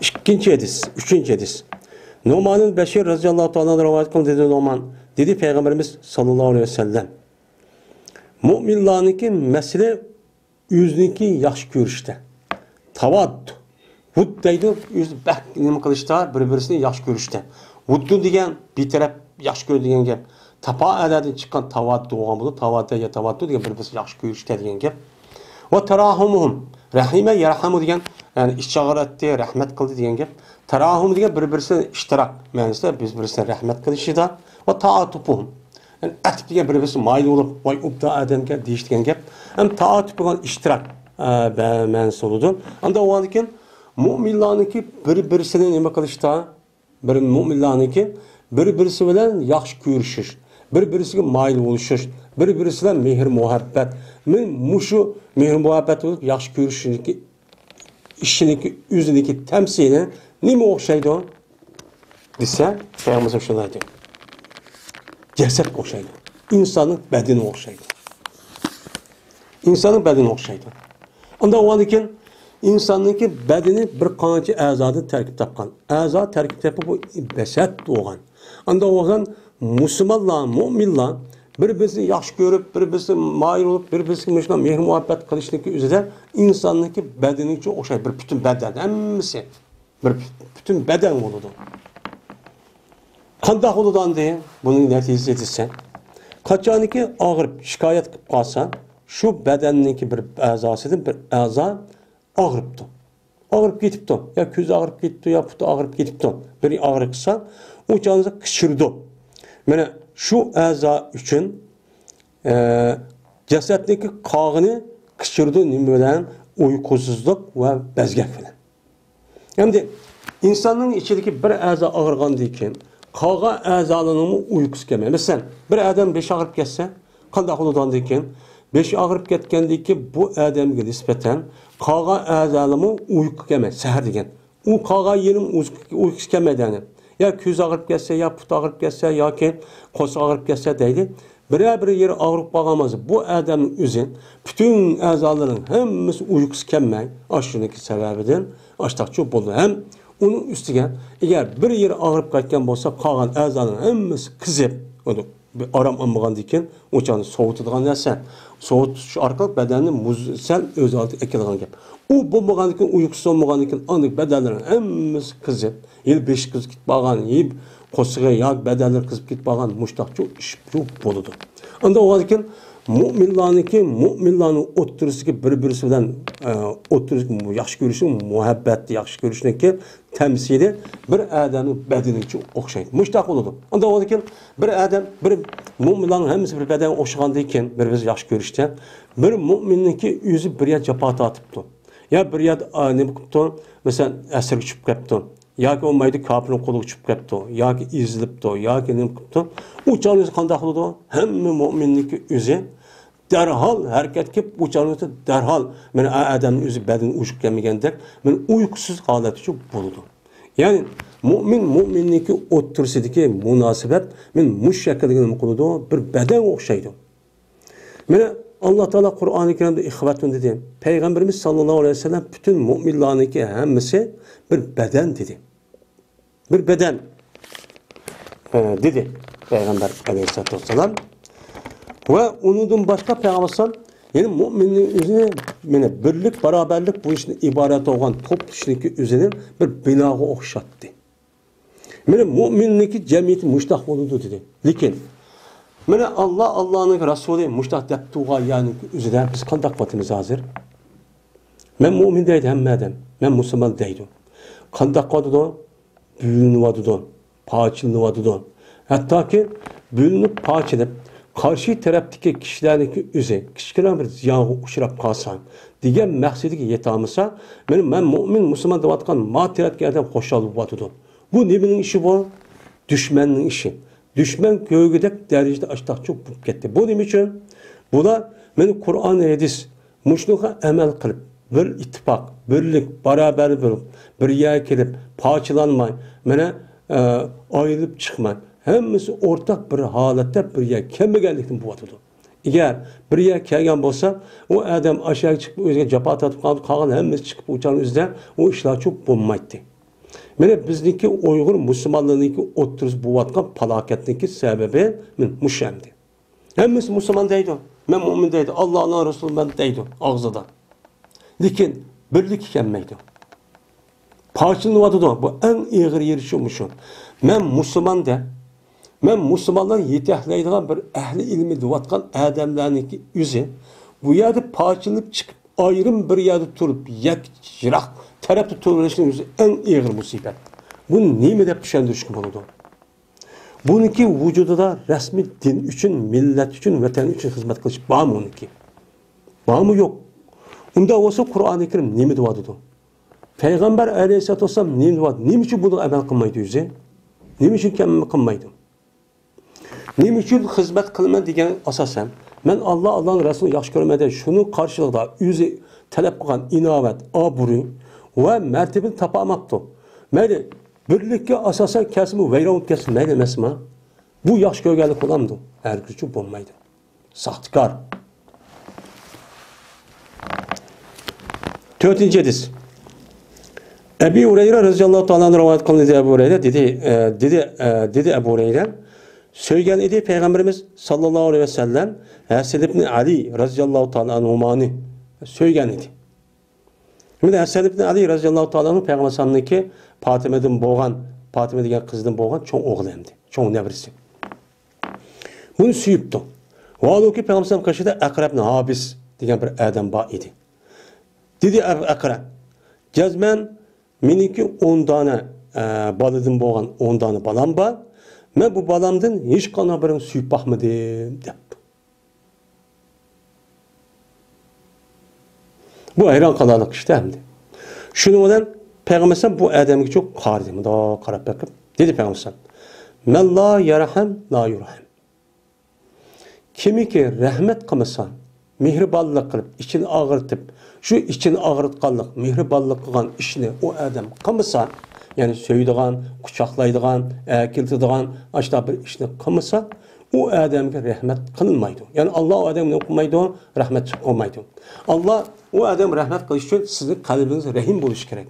ئىككىنچى ھەدىس، ئۈچىنچى ھەدىس. نۇئمانىل بەشىر رەزىياللاھۇ تائالا ئەنھۇ رىۋايەت قىلدى، دېدى نۇئمان، دېدى پەيغەمبىرىمىز ساللاللاھۇ ئەلەيھى ۋەسەللەم، مۆمىنلارنىڭكى مەسىلە ئۆزىنىڭكى ياخشى كۆرۈشتە. تاۋاددۇ. ۋۇد دەيدۇ، ئۆزى بەك نېمە قىلىشتا، بىر-بىرسىنى ياخشى كۆرۈشتە. ۋۇددۇ دېگەن بىتەرەپ ياخشى كۆرىدۇ دېگەن گەپ. تاپائەلەردىن چىققان تاۋاددۇ بولغان بولىدۇ. تاۋاددە يا تاۋاددۇ دېگەن بىر-بىرسىنى ياخشى كۆرۈشتە دېگەن گەپ. ۋە تەراھۇمۇھۇم. رەھىمە يەرھەمۇ دېگەن، يەنى ئىچ ئاغرىتتى، رەھمەت قىلدى دېگەن گەپ. تەراھۇم دېگەن بىر-بىرسىنى ئىشتىراك مەنىسىدە، بىر-بىرسىنى رەھمەت قىلىشىدا. ۋە تائاتۇپۇھۇم. يەنى ئەتىپ دېگەن بىر-بىرسى مايىل بولۇپ، ۋاي ئوبدان ئادەمكەن دېيىش دېگەن گەپ. ھەم تائاتۇپ بولغان ئىشتىراك، ئە، بە-، مەنىسى بولىدۇ. ئاندا بولغاندىكىن مۆمىنلارنىڭكى بىر-بىرسىنى نېمە قىلىشتا، بىر مۆمىنلارنىڭكى بىر-بىرسى بىلەن ياخشى كۆرۈشۈش، بىر-بىرسىگە مايىل بولۇشۇش، بىر-بىرسى بىلەن مېھىر-مۇھەببەت. مەن مۇشۇ مېھىر-مۇھەببەت بولۇپ ياخشى كۆرۈشنىڭكى ئىشىنىڭكى ئۆزىنىڭكى تەمسىلى نېمە ئوخشايدۇ؟ دېسە، پەيغەمبەر شۇنداق دەيدۇ. جەسەتكە ئوخشايدۇ. ئىنساننىڭ بەدىنىگە ئوخشايدۇ. ئىنساننىڭ بەدىنىگە ئوخشايدۇ. ئۇنداق بولغاندىكىن، ئىنساننىڭكى بەدىنى بىر قانچە ئەزادىن تەركىب تاپقان. ئەزا تەركىب تېپىپ بۇ جەسەت بولغان. ئۇنداق بولغان مۇسۇلمانلار، مۆمىنلار بىر-بىرسىنى ياخشى كۆرۈپ، بىر-بىرسىگە مايىل بولۇپ، بىر-بىرسىگە مۇشۇنداق مېھىر-مۇھەببەت قىلىشنىڭكى ئۆزىدە ئىنساننىڭكى بەدىنىگە ئوخشايدۇ. بىر پۈتۈن بەدەن، ھەممىسى. بىر پۈتۈن بەدەن بولىدۇ. قانداق بولىدۇ ئاندىن؟ بۇنىڭ نەتىجىسى دېسە، قاچانكى ئاغرىپ شىكايەت قىلىپ قالسا، شۇ بەدەننىڭكى بىر ئەزاسىدىن بىر ئەزا ئاغرىپتۇ. ئاغرىپ كېتىپتۇ. يا كۆزى ئاغرىپ كېتىپتۇ، يا پۇتى ئاغرىپ كېتىپتۇ. بىرى ئاغرىپ قىلسا، ئۇ چاغدا قىچىرىدۇ. مانا شۇ ئەزا ئۈچۈن، ئە، جەسەتنىڭكى قالغىنى قىچىرىدۇ. نېمە بىلەن؟ ئۇيقۇسىزلىق ۋە بەزگەك بىلەن. ئەمدى ئىنساننىڭ ئىچىدىكى بىر ئەزا ئاغرىغاندىن كېيىن، قالغان ئەزالارنىڭمۇ ئۇيقۇسى كەلمەيدۇ. مەسىلەن، بىر ئادەم بېشى ئاغرىپ كەتسە، قانداق بولىدۇ ئاندىن كېيىن؟ بېشى ئاغرىپ كەتكەندىن كېيىن بۇ ئادەمگە نىسبەتەن قالغان ئەزالىرىمۇ ئۇيقۇ كەلمەيدۇ، سەھەر دېگەن. ئۇ قالغان يېرىم ئۇيقۇسى كەلمەيدۇ، يەنى. يا كۆزى ئاغرىپ كەتسە، يا پۇتى ئاغرىپ كەتسە، ياكى قورسىقى ئاغرىپ كەتسە دەيلى. بىرەر بىر يېرى ئاغرىپ قالغان بولسا، بۇ ئادەمنىڭ ئۆزى پۈتۈن ئەزالىرىنىڭ ھەممىسى ئۇيقۇسى كەلمەي، ئاشۇنىڭكى سەۋەبىدىن ئاشتاقچۇ بولىدۇ. ھەم ئۇنىڭ ئۈستىگە، ئەگەر بىر يېرى ئاغرىپ قايتقان بولسا، قالغان ئەزالىرىنىڭ ھەممىسى قىزىپ، ئۇنى بىر ئارام ئالمىغاندىن كېيىن، ئۇ چاغنى سوۋۇتىدىغان نەرسە. سوۋۇتۇش ئارقىلىق بەدەننى مۇز سەل ئۆز ھالىتىگە ئەكېلىدىغان گەپ. ئۇ بولمىغاندىن كېيىن، ئۇيقۇسى بولمىغاندىن كېيىن، ئاندىن بەدەنلىرىنىڭ ھەممىسى قىزىپ، يا بېشى قىزىپ كېتىپ قالغان، يا قورسىقى ياكى بەدەنلىرى قىزىپ كېتىپ قالغان مۇشتاقچۇ ئىش بولىدۇ. ئاندىن بولغاندىن كېيىن مۆمىنلارنىڭكى، مۆمىنلارنىڭ ئوتتۇرىسىدىكى بىر-بىرسى بىلەن، ئە، ئوتتۇرىسىدىكى ياخشى كۆرۈشى، مۇھەببەت، ياخشى كۆرۈشنىڭكى تەمسىلى بىر ئادەمنىڭ بەدىنىگە ئوخشايدۇ. مۇشتاق بولىدۇ. ئاندىن بولغاندىن كېيىن بىر ئادەم، بىر مۆمىنلارنىڭ ھەممىسى بىر بەدەنگە ئوخشىغاندىن كېيىن، بىر-بىرسى ياخشى كۆرۈشتە، بىر مۆمىننىڭكى ئۆزى بىر يەر جاپا تارتىپتۇ. يا بىر يەردە، ئا، نېمە قىپتۇ؟ مەسىلەن، ئەسىرگە چۈشۈپ كەپتۇ. ياكى بولمايدۇ، كاپىرنىڭ قولىغا چۈشۈپ كەپتۇ. ياكى ئېزىلىپتۇ. ياكى نېمە قىپتۇ؟ ئۇ چاغدا قانداق بولىدۇ؟ ھەممە مۆمىننىڭكى ئۆزى دەرھال ھەرىكەت قىلىپ، ئۇ چاغدا دەرھال، مانا، ئا-، ئادەمنىڭ ئۆزى بەدىنى ئۇيقۇ كەلمىگەندەك، مانا، ئۇيقۇسىز ھالەتتە بولىدۇ. يەنى، مۆمىن، مۆمىننىڭكى ئوتتۇرىسىدىكى مۇناسىۋەت، مانا، مۇشۇ شەكىلدە نېمە قىلىدۇ؟ بىر بەدەنگە ئوخشايدۇ. مانا، ئاللا تائالا قۇرئانى كەرىمدە ئىخۋەتۇن دېدى. پەيغەمبىرىمىز ساللاللاھۇ ئەلەيھى ۋەسەللەم پۈتۈن مۆمىنلارنىڭكى ھەممىسى بىر بەدەن دېدى. بىر بەدەن، ئە، دېدى پەيغەمبەر ئەلەيھىسسالاتۇ ۋەسسالام. ۋە ئۇنىڭدىن باشقا پەيغەمبەر ئەلەيھىسسالام يەنە مۆمىننىڭ ئۆزىنى، مانا، بىرلىك، باراۋەرلىك بولۇشتىن ئىبارەت بولغان توپلىشىشنىڭكى ئۆزىنى بىر بىناغا ئوخشاتتى. مانا، مۆمىننىڭكى جەمئىيىتى مۇشتاق بولىدۇ دېدى. لېكىن، مانا، ئاللا، ئاللانىڭ رەسۇلى مۇشتاق دەپ تۇرغان يەرنىڭ ئۆزىدە بىز قانداق قىلىۋاتىمىز ھازىر؟ مەن مۆمىن دەيدۇ ھەممە ئادەم، مەن مۇسۇلمان دەيدۇ. قانداق قىلىۋاتىدۇ؟ بۆلۈنۈۋاتىدۇ، پارچىلىنىۋاتىدۇ. ھەتتاكى بۆلۈنۈپ، پارچىلىنىپ، قارشى تەرەپتىكى كىشىلەرنىڭكى ئۆزى كىچىككىنە بىر زىيانغا ئۇچراپ قالسا، دېگەن مەقسىتىگە يېتەلمىسە، مانا، مەن مۆمىن، مۇسۇلمان دەۋاتقان ما تەرەپتىكى ئادەم خۇشال بولۇۋاتىدۇ. بۇ نېمىنىڭ ئىشى بۇ؟ دۈشمەننىڭ ئىشى. دۈشمەن كۆرگۈدەك دەرىجىدە ئاشتاقچۇ بولۇپ كەتتى. بۇ نېمە ئۈچۈن؟ بۇلار مانا قۇرئان، ھەدىس، مۇشۇنىڭغا ئەمەل قىلىپ، بىر ئىتتىپاق، بىرلىك، بارابەر بىر، بىر يەرگە كېلىپ، پارچىلانماي، مانا، ئە، ئايرىلىپ چىقماي، ھەممىسى ئورتاق بىر ھالەتتە بىر يەرگە كەلمىگەنلىكتىن بولۇۋاتىدۇ. ئەگەر بىر يەرگە كەلگەن بولسا، ئۇ ئادەم ئاشۇ يەرگە چىقىپ، ئۆزىگە جاپا تارتىپ قالىدۇ، قالغان ھەممىسى چىقىپ، ئۇ چاغنىڭ ئۆزىدە ئۇ ئىشلارچۇ بولمايتتى. مانا بىزنىڭكى ئۇيغۇر مۇسۇلمانلىرىنىڭكى ئوتتۇرىسىدا بولۇۋاتقان پالاكەتنىڭكى سەۋەبى مانا مۇشۇ ئەمدى. ھەممىسى مۇسۇلمان دەيدۇ، مەن مۇئمىن دەيدۇ، ئاللانىڭ رەسۇلىمەن دەيدۇ ئاغزىدا. لېكىن بىرلىككە كەلمەيدۇ. پارچىلىنىۋاتىدۇ. بۇ ئەڭ ئېغىر يېرى شۇ، مۇشۇ. مەن مۇسۇلمان دە، مەن مۇسۇلمانلار يېتەكلەيدىغان بىر ئەھلى ئىلمى دەۋاتقان ئادەملەرنىڭكى ئۆزى بۇ يەردە پارچىلىنىپ چىقىپ، ئايرىم بىر يەردە تۇرۇپ، يەك، يىراق تەرەپتە تۇرۇۋېلىشنىڭ ئۆزى ئەڭ ئېغىر مۇسىبەت. بۇنى نېمە دەپ چۈشەندۈرۈشكە بولىدۇ؟ بۇنىڭكى ۋۇجۇدىدا رەسمىي دىن ئۈچۈن، مىللەت ئۈچۈن، ۋەتەن ئۈچۈن خىزمەت قىلىش بارمۇ ئۇنىڭكى؟ بارمۇ يوق؟ ئۇنداق بولسا قۇرئانى كەرىم نېمە دەۋاتىدۇ؟ پەيغەمبەر ئەلەيھىسسالاتۇ ۋەسسالام نېمە دەۋاتىدۇ؟ نېمە ئۈچۈن بۇنىڭغا ئەمەل قىلمايدۇ ئۆزى؟ نېمە ئۈچۈن ئەمەل قىلمايدۇ؟ نېمە ئۈچۈن خىزمەت قىلىمەن دېگەن ئاساسەن، مەن ئاللا، ئاللانىڭ رەسۇلىنى ياخشى كۆرىمەن دەپ شۇنىڭ قارشىلىقىدا ئۆزى تەلەپ قىلغان ئىناۋەت، ئابرۇي ۋە مەرتىۋىنى تاپالماپتۇ. مەيلى، بىرلىككە ئاساسەن كەلسىمۇ، ۋەيران بولۇپ كەتسۇن، مەيلى ئەمەسما؟ بۇ ياخشى كۆرگەنلىك بولامدۇ؟ ھەرگىزچۇ بولمايدۇ. ساختىكار. تۆتىنچى ھەدىس. ئەبى ھۇرەيرە رەزىياللاھۇ تائالا ئەنھۇ رىۋايەت قىلىندى، ئەبۇ ھۇرەيرە دېدى، ئە، دېدى، ئە، دېدى ئەبۇ ھۇرەيرە، سۆيگەن ئىدى پەيغەمبىرىمىز ساللاللاھۇ ئەلەيھى ۋەسەللەم ھەسەن ئىبنى ئەلى رەزىياللاھۇ تائالا ئەنھۇمانى سۆيگەن ئىدى. مانا ھەسەن ئىبنى ئەلى رەزىياللاھۇ تائالا ئەنھۇ پەيغەمبەر ئەلەيھىسسالامنىڭكى پاتىمىدىن بولغان، پاتىمە دېگەن قىزىدىن بولغان چوڭ ئوغلى ئەمدى، چوڭ نەۋرىسى. بۇنى سۆيۈپتۇ. ۋاھالۇكى پەيغەمبەر ئەلەيھىسسالام قېشىدا ئەقرەبنى ھابىس دېگەن بىر ئادەم بار ئىدى. دېدى ئەقرەب، جەزمەن مېنىڭكى ئون دانە، ئە، بالىدىن بولغان ئون دانە بالام بار. مەن بۇ بالامدىن ھېچقانداق بىرىنى سۆيۈپ باقمىدىم، دەپتۇ. بۇ ھەيران قالارلىق ئىشتا ئەمدى. شۇنىڭ بىلەن پەيغەمبەر ئەلەيھىسسالام بۇ ئادەمگە چوق قارىدى، مۇنداق قاراپ بېقىپ، دېدى پەيغەمبەر ئەلەيھىسسالام، مەن لا يەرھەم لا يۇرھەم. كىمكى رەھمەت قىلمىسا، مېھرىبانلىق قىلىپ، ئىچىنى ئاغرىتىپ، شۇ ئىچىنى ئاغرىتقانلىق، مېھرىبانلىق قىلغان ئىشنى ئۇ ئادەم قىلمىسا، يەنى سۆيىدىغان، قۇچاقلايدىغان، ئەكېلىتىدىغان ئاشۇنداق بىر ئىشنى قىلمىسا، ئۇ ئادەمگە رەھمەت قىلىنمايدۇ. يەنى ئاللا ئۇ ئادەمگە نېمە قىلمايدۇ؟ رەھمەت قىلمايدۇ. ئاللا ئۇ ئادەمگە رەھمەت قىلىش ئۈچۈن سىزنىڭ قەلبىڭىز رەھىم بولۇشى كېرەك.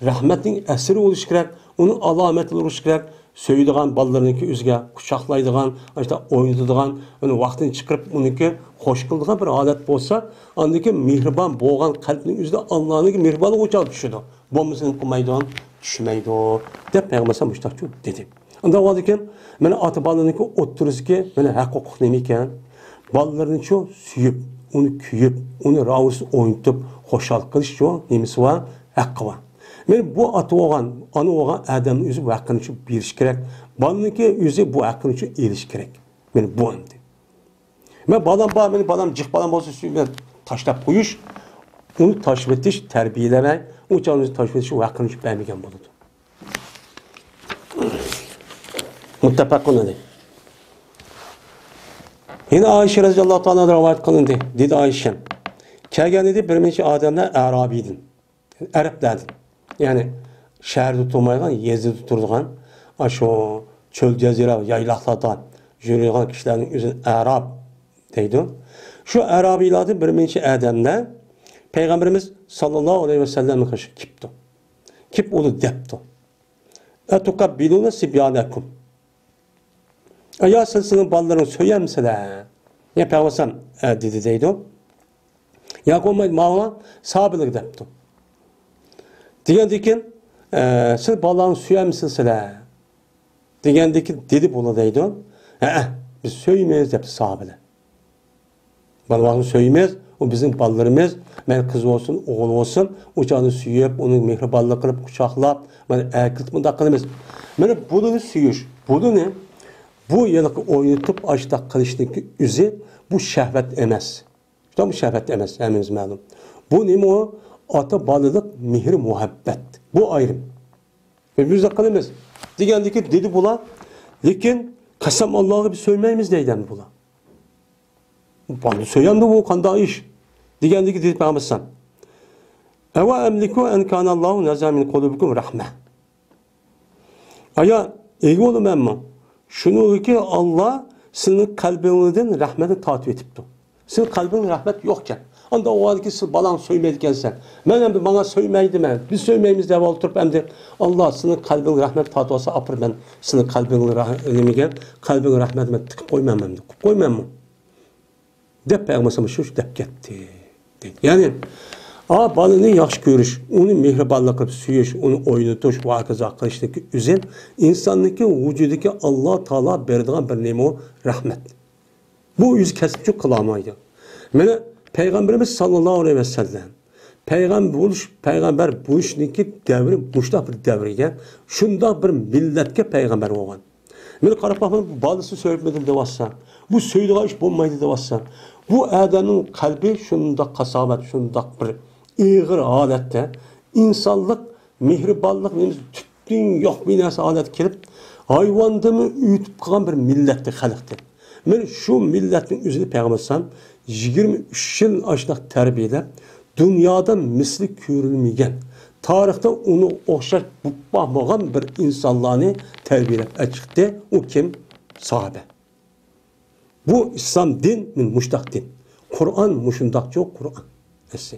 رەھمەتنىڭ ئەسىرى بولۇشى كېرەك، ئۇنىڭ ئالامەتلىرى بولۇشى كېرەك. سۆيىدىغان بالىلىرىنىڭكى ئۆزىگە قۇچاقلايدىغان، ئاشۇنداق ئوينىتىدىغان، ئۇنى ۋاقتىنى چىقىرىپ ئۇنىڭكى خوش قىلىدىغان بىر ھالەت بولسا، ئاندىن كېيىن مېھرىبان بولغان قەلبنىڭ ئۆزىدە ئاللانىڭكى مېھرىبانلىقى ئوچاق چۈشىدۇ. بولمىسا نېمە قىلمايدۇ؟ چۈشمەيدۇ، دەپ پەيغەمبەر ئەلەيھىسسالام مۇشۇنداق دېدى. ئۇنداق بولغاندىكىن، مانا ئاتا-بالىنىڭكى ئوتتۇرىسىدىكى مانا ھەق-ھوقۇق نېمە ئىكەن؟ بالىلىرىنىچۇ سۆيۈپ، ئۇنى كۆيۈپ، ئۇنى راۋۇرۇسىدا ئوينىتىپ، خۇشال قىلىشچۇ نېمىسى بار؟ ھەققى بار. مانا بۇ ئاتا بولغان، ئانا بولغان ئادەمنىڭ ئۆزى بۇ ھەققىنىچۇ بېرىشى كېرەك. بالىنىڭكى ئۆزى بۇ ھەققىنىچۇ ئېلىشى كېرەك. مانا بۇ ئەمدى. مەن بالام بار، مېنىڭ بالام جىق بالام بولسا، سۆيمەي تاشلاپ قويۇش، ئۇنى تاشلىۋېتىش، تەربىيەلىمەي، ئۇ چاغنى تاشلىۋېتىش، ئۇ ھەققىنى بەرمىگەن بولىدۇ. مۇتتەپەقۇن ئەلەيھ. يەنە ئائىشە رەزىياللاھۇ تائالا ئەنھا رىۋايەت قىلىندى. دېدى ئائىشە، كەلگەن ئىدى بىر نەچچە ئادەملەر ئەرابىيدىن. ئەرەبلەردىن، يەنى شەھەردە تۇرمايدىغان، يېزىدا تۇرىدىغان، ئاشۇ چۆل، جەزىرە، يايلاقلاردا يۈرىدىغان كىشىلەرنىڭ ئۆزىنى ئەراب دەيدۇ. شۇ ئەرابىيلاردىن بىر نەچچە ئادەملەر پەيغەمبىرىمىز ساللاللاھۇ ئەلەيھى ۋەسەللەمنىڭ قېشىغا كېلىپتۇ. كېلىپ ئۇلار دەپتۇ، ئەتۇقەببىلۇنە سىبيانەكۇم. ئايا، سىلەر سىلەرنىڭ بالىلىرىڭنى سۆيەمسىلەر؟ يا پەيغەمبەر ئەلەيھىسسالام، ئە، دېدى دەيدۇ. ياكى بولمايدۇ، ماۋۇ ساھابىلەرگە دەپتۇ. دېگەندىكىن، ئە، سىلەر بالىلارنى سۆيەمسىلەر سىلەر؟ دېگەندىكىن دېدى بۇلار دەيدۇ. ھەئە، بىز سۆيىمىز دەپتۇ ساھابىلەر. بالىلارنى سۆيىمىز، ئۇ بىزنىڭ بالىلىرىمىز، مەيلى قىز بولسۇن، ئوغۇل بولسۇن، ئۇ چاغدا سۆيۈپ، ئۇنى مېھرىبانلىق قىلىپ، قۇچاقلاپ، مانا ئەكېلىپ مۇنداق قىلىمىز. مانا بۇلىنى سۆيۈش، بۇلىنى بۇ ھېلىقى ئوينىتىپ ئاشۇنداق قىلىشنىڭكى ئۆزى بۇ شەھۋەت ئەمەس. شۇنداقمۇ شەھۋەت ئەمەس، ھەممىمىز مەلۇم. بۇ نېمە ئۇ؟ ئاتا-بالىلىق مېھرى-مۇھەببەت. بۇ ئايرىم. بىز بىزدە قىلىمىز دېگەندىكىن دېدى بۇلار. لېكىن قەسەم ئاللاغا بىز سۆيمەيمىز دەيدۇ ئەمدى بۇلار. بۇنى سۆيەمدۇ بۇ قانداق ئىش؟ دېگەندىكى دېدى پەيغەمبەر ئەلەيھىسسالام. ئەۋە ئەملىكۇ ئەن كانەللاھۇ نەزە مىن قۇلۇبىكۇم رەھمە. ئايا، ئىگە بولىمەنمۇ؟ شۇنىڭدىكى ئاللا سېنىڭ قەلبىڭدىن رەھمەتنى تارتىۋېتىپتۇ. سېنىڭ قەلبىڭدە رەھمەت يوقكەن. ئاندا ئۇ ھالدىكى سېنىڭ بالاڭنى سۆيمەيدىكەنسەن. مەن ئەمدى ماڭا سۆيمەيدىمەن، بىز سۆيمەيمىز دەپ ئولتۇرۇپ ئەمدى ئاللا سېنىڭ قەلبىڭدە رەھمەت تارتىۋالسا ئاپىرىن مەن سېنىڭ قەلبىڭدە رەھ-، نېمىگە، قەلبىڭگە رەھمەت مەن تىقىپ قويمايمەن ئەمدى، قويۇپ قويمايمەن. دەپ پەيغەمبەر شۇ دەپ كەتتى. دەيدۇ. يەنى، ئا، بالىنى ياخشى كۆرۈش، ئۇنى مېھرىبانلىق قىلىپ سۆيۈش، ئۇنى ئوينىتىش ۋە ھاكازا قىلىشتىكى ئۆزى ئىنساننىڭكى ۋۇجۇدىدىكى ئاللا تائالا بېرىدىغان بىر نېمە ئۇ؟ رەھمەت. بۇ ئۆزى كەسىپچۇ قىلالمايدۇ. مانا پەيغەمبىرىمىز ساللاللاھۇ ئەلەيھى ۋەسەللەم پەيغەمبەر بولۇش، پەيغەمبەر بولۇشنىڭكى دەۋرى مۇشۇنداق بىر دەۋرگە، شۇنداق بىر مىللەتكە پەيغەمبەر بولغان. مانا قاراپ باقمىدىم، بالىسى سۆيۈپمىدىم دەۋاتسا، بۇ سۆيىدىغان ئىش بولمايدۇ دەۋاتسا، بۇ ئادەمنىڭ قەلبى شۇنداق قاساۋەت، شۇنداق بىر ئېغىر ھالەتتە، ئىنسانلىق، مېھرىبانلىق نېمىسى تۈپتىن يوق بىر نەرسە ھالەتكە كېلىپ، ھايۋاندىنمۇ ئۆتۈپ قالغان بىر مىللەتتە، خەلقتە. مانا شۇ مىللەتنىڭ ئۆزىنى پەيغەمبەر ئەلەيھىسسالام يىگىرمە ئۈچ يىل ئاشۇنداق تەربىيەلەپ، دۇنيادا مىسلى كۆرۈلمىگەن، تارىختا ئۇنىڭغا ئوخشاش بولۇپ باقمىغان بىر ئىنسانلارنى تەربىيەلەپ ئەچىقتى. ئۇ كىم؟ ساھابە. بۇ ئىسلام دىن، مانا مۇشۇنداق دىن. قۇرئان مۇشۇنداقچۇ، قۇرئان. ئەسلى.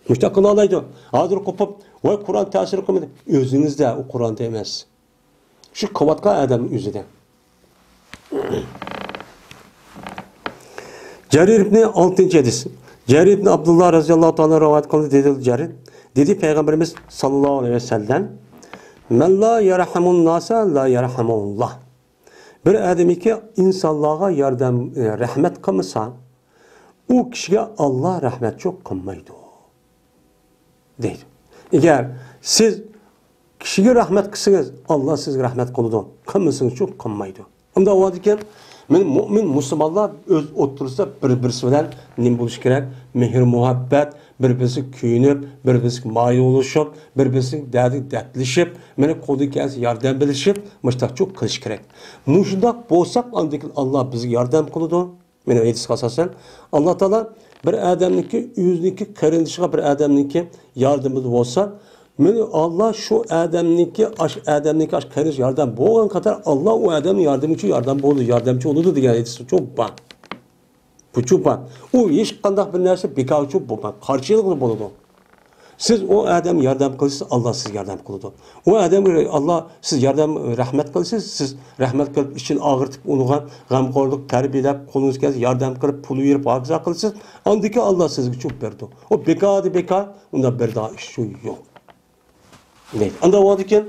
مۇشۇنداق قىلالايدۇ. ھازىر قوپۇپ، ۋاي، قۇرئان تەسىر قىلمىدى. ئۆزىڭىزدە ئۇ قۇرئاندا ئەمەس. شۇ قىلىۋاتقان ئادەمنىڭ ئۆزىدە. جەرىر ئىبنى، ئالتىنچى ھەدىس. جەرىر ئىبنى ئابدۇللا رەزىياللاھۇ تائالا رىۋايەت قىلدى، دېدى جەرىر. دېدى پەيغەمبىرىمىز ساللاللاھۇ ئەلەيھى ۋەسەللەم، مەن لا يەرھەمۇن ناسا لا يەرھەمۇللاھ. بىر ئادەمكى ئىنسانلارغا ياردەم، ئە، رەھمەت قىلمىسا، ئۇ كىشىگە ئاللا رەھمەتچۇ قىلمايدۇ، دەيدۇ. ئەگەر سىز كىشىگە رەھمەت قىلسىڭىز، ئاللا سىزگە رەھمەت قىلىدۇ، قىلمىسىڭىزچۇ قىلمايدۇ. ئۇنداق بولىدىكەن، مانا مۇئمىن مۇسۇلمانلار ئۆز ئوتتۇرىسىدا بىر-بىرسى بىلەن نېمە بولۇشى كېرەك؟ مېھىر-مۇھەببەت، بىر-بىرسىگە كۆيۈنۈپ، بىر-بىرسىگە مايىل بولۇشۇپ، بىر-بىرسىنىڭ دەردىگە دەردلىشىپ، مانا قولدىن كەلسە ياردەم بېرىشىپ، مۇشۇنداقچۇ قىلىش كېرەك. مۇشۇنداق بولساق، ئاندىن كېيىن ئاللا بىزگە ياردەم قىلىدۇ. مانا ھەدىسكە ئاساسەن، ئاللا تائالا بىر ئادەمنىڭكى، ئۆزىنىڭكى قېرىندىشىغا بىر ئادەمنىڭكى ياردىمىدا بولسا، مانا ئاللا شۇ ئادەمنىڭكى، ئاش ئادەمنىڭكى ئاش قېرىندىشى ياردەم بولغان قەدەر ئاللا ئۇ ئادەمنىڭ ياردىمى ئۈچۈن ياردەم بولىدۇ، ياردەمچى بولىدۇ دېگەن ھەدىس شۇ بار. بۇچۇ بار. ئۇ ھېچقانداق بىر نەرسە بىكارچۇ بولمايدۇ، قارشىلىقى بولىدۇ. سىز ئۇ ئادەمگە ياردەم قىلىسىز، ئاللا سىزگە ياردەم قىلىدۇ. ئۇ ئادەمگە ئاللا سىز ياردەم، رەھمەت قىلىسىز، سىز رەھمەت قىلىپ ئىچىنى ئاغرىتىپ ئۇنىڭغا غەمخورلۇق تەربىيەلەپ، قولىڭىز كەلسە ياردەم قىلىپ، پۇل بېرىپ، ھاكازا قىلىسىز. ئاندىن كېيىن ئاللا سىزگە چوپ بېرىدۇ. ئۇ بىكاردىن بىكار، ئۇنداق بىر داغ ئىش شۇ يوق. دەيدۇ. ئانداق بولغاندىكىن،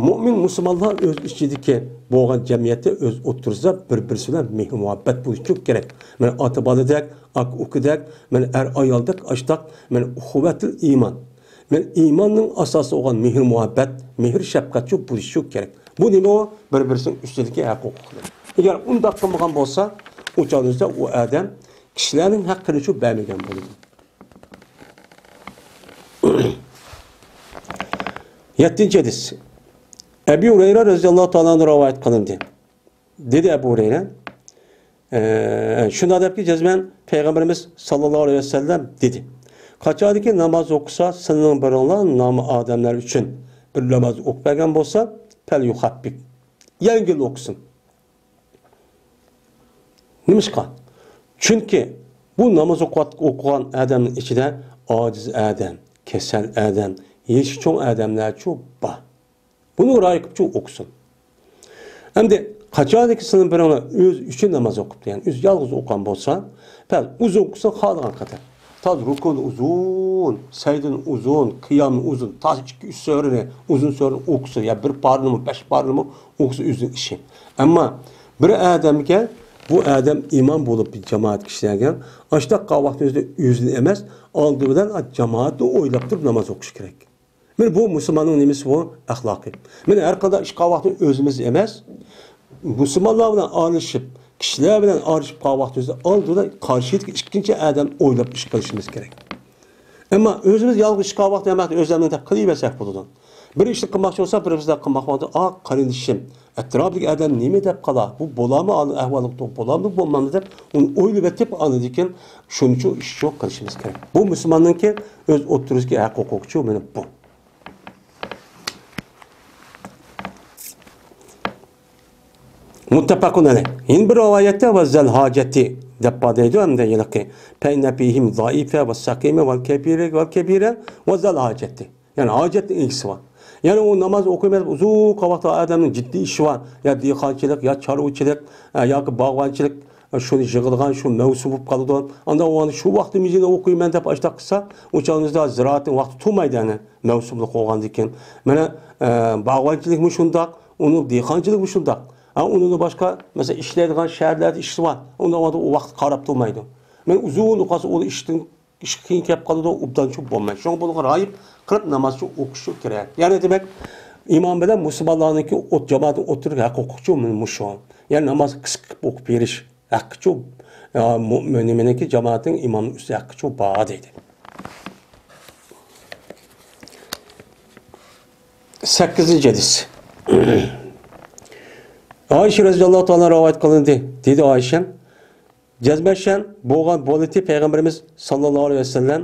مۇئمىن مۇسۇلمانلار ئۆز ئىچىدىكى بولغان جەمئىيەتتە ئۆز ئوتتۇرىسىدا بىر-بىرسى بىلەن مېھىر-مۇھەببەت بولۇشى كېرەك. مانا ئاتا-بالىدەك، ئاكا-ئۇكىدەك، مانا ئەر-ئايالدەك ئاشتاق، مانا ئۇخۇۋەتىل ئىمان. مانا ئىماننىڭ ئاساسى بولغان مېھىر-مۇھەببەت، مېھىر-شەپقەتچۇ بولۇشى كېرەك. بۇ نېمە ئۇ؟ بىر-بىرسىنىڭ ئۈستىدىكى ھەق-ھوقۇقلىرى. ئەگەر ئۇنداق قىلمىغان بولسا، ئۇ چاغدا ئۇ ئادەم كىشىلەرنىڭ ھەققىنى شۇ بەرمىگەن بولىدۇ. يەتتىنچى ھەدىس. ئەبى ھۇرەيرە رەزىياللاھۇ تائالا ئەنھۇ رىۋايەت قىلىندى. دېدى ئەبۇ ھۇرەيرە، ئە، شۇنداق دەپكى، جەزمەن پەيغەمبىرىمىز ساللاللاھۇ ئەلەيھى ۋەسەللەم دېدى، قاچانكى ناماز ئوقۇسا، سىلىنىڭ بىرىڭلار نام-، ئادەملەر ئۈچۈن بىر ناماز ئوقۇپ بەرگەن بولسا، پەل يۇخەپپىپ، يەڭگىل ئوقۇسۇن. نېمىشقا؟ چۈنكى بۇ ناماز ئوقۇۋات-، ئوقۇغان ئادەمنىڭ ئىچىدە ئاجىز ئادەم، كېسەل ئادەم، يېشى چوڭ ئادەملەرچۇ بار. بۇنى رايى قىپچۇ ئوقۇسۇن. ئەمدى قاچانكى سىلىنىڭ بىرىڭلار ئۆزى ئۈچۈن ناماز ئوقۇپتۇ، يەنى ئۆزى يالغۇز ئوقۇغان بولسا، پەل ئۇزۇن ئوقۇسۇن خالىغان قەدەر. تاز رۇكۇنى ئۇزۇن، سەجدىنى ئۇزۇن، قىيامنى ئۇزۇن، تاز ئىككى، ئۈچ سۈرىنى، ئۇزۇن سۈرىنى ئوقۇسۇن، يا بىر پارىنىمۇ، بەش پارىنىمۇ ئوقۇسا ئۆزىنىڭ ئىشى. ئەمما بىر ئادەمگە، بۇ ئادەم ئىمام بولۇپ بىر جامائەت كىشىلەرگە، ئاشۇنداق قالغان ۋاقتىدا ئۆزىنى ئەمەس، ئالدى بىلەن جامائەتنى ئويلاپ تۇرۇپ ناماز ئوقۇش كېرەك. مانا بۇ مۇسۇلماننىڭ نېمىسى بۇ؟ ئەخلاقى. مانا ھەر قانداق ئىش قىلغان ۋاقتىدا ئۆزىمىز ئەمەس، مۇسۇلمانلار بىلەن ئارىلىشىپ، كىشىلەر بىلەن ئارىلىشىپ قالغان ۋاقتىمىزدا ئالدىدا قارشىدىكى ئىككىنچى ئادەم ئويلاپ ئىش قىلىشىمىز كېرەك. ئەمما ئۆزىمىز يالغۇز ئىش قىلغان ۋاقتىدا ھەممە ئۆزلەرنىڭ دەپ قىلىۋەرسەك بولىدۇ. بىر ئىشنى قىلماقچى بولسا، بىر بىرسىدە قىلماق بولىدۇ. ئا، قېرىندىشىم، ئەتراپىدىكى ئادەم نېمە دەپ قالا؟ بۇ بولامۇ، ئاندىن ئەھۋالى توغرا بولامدۇ، بولمامدۇ دەپ، ئۇنى ئويلىۋېتىپ، ئاندىن كېيىن شۇنىچۇ ئىشچۇ قىلىشىمىز كېرەك. بۇ مۇسۇلماننىڭكى ئۆز ئوتتۇرىسىدىكى ھەق ھوقۇقچۇ مانا بۇ. مۇتتەپەقۇن ئەلەيھ. يەنە بىر رىۋايەتتە ۋە زەل ھاجەتى دەپ بار دەيدۇ، ھەمدە ھېلىقى. فەئىننە فىھىم زەئىفە ۋە سەقىمە ۋەل كەبىرە ۋەل كەبىرە ۋە زەل ھاجەتى. يەنى ھاجەتنىڭ ئىگىسى بار. يەنى ئۇ ناماز ئوقۇيمەن دەپ ئۇزۇن قالغان ۋاقىتتا ئادەمنىڭ جىددىي ئىشى بار. يا دېھقانچىلىق، يا چارۋىچىلىق، ئە، ياكى باغۋەنچىلىك، ئە، شۇنى يىغىدىغان، شۇ مەۋسۇم بولۇپ قالىدۇ. ئانداق بولغاندا شۇ ۋاقتىمىزدا ئوقۇيمەن دەپ ئاشتاق قىلسا، ئۇ چاغىمىزدا زىرائەتنىڭ ۋاقتى تۇرمايدۇ يەنى. مەۋسۇملۇق بولغاندىن كېيىن. مانا، ئە، باغۋەنچىلىكمۇ شۇنداق، ئۇنىڭ دېھقانچىلىقمۇ شۇنداق. ھە، ئۇنىڭدىن باشقا، مەسىلەن، ئىشلەيدىغان شەھەرلەردە ئىشى بار. ئۇنداق ۋاقىتتا ئۇ ۋاقىت قاراپ تۇرمايدۇ. مانا ئۇزۇن قالسا، ئۇ ئىشتىن، ئىش قىيىن كېلىپ قالىدۇ، ئوبدانچۇ بولمايدۇ. شۇڭا بۇنىڭغا رايىپ قىلىپ نامازچۇ ئوقۇشى كېرەك. يەنى دېمەك، ئىمام بىلەن مۇسۇلمانلارنىڭكى ئوت-، جامائەتنىڭ ئوتتۇرىدىكى ھەق ھوقۇقچۇ مانا مۇشۇ. يەنى نامازنى قىسقا قىلىپ ئوقۇپ بېرىش ھەققىچۇ، ئا، مۇ-، نېمىنىڭكى، جامائەتنىڭ ئىمامنىڭ ئۈستىدە ھەققىچۇ بار دەيدۇ. سەككىزىنچى ھەدىس. ئائىشە رەزىياللاھۇ تائالا رىۋايەت قىلىندى. دېدى ئائىشەم، جەزمەن شەن بولغان بولىتى پەيغەمبىرىمىز ساللاللاھۇ ئەلەيھى ۋەسەللەم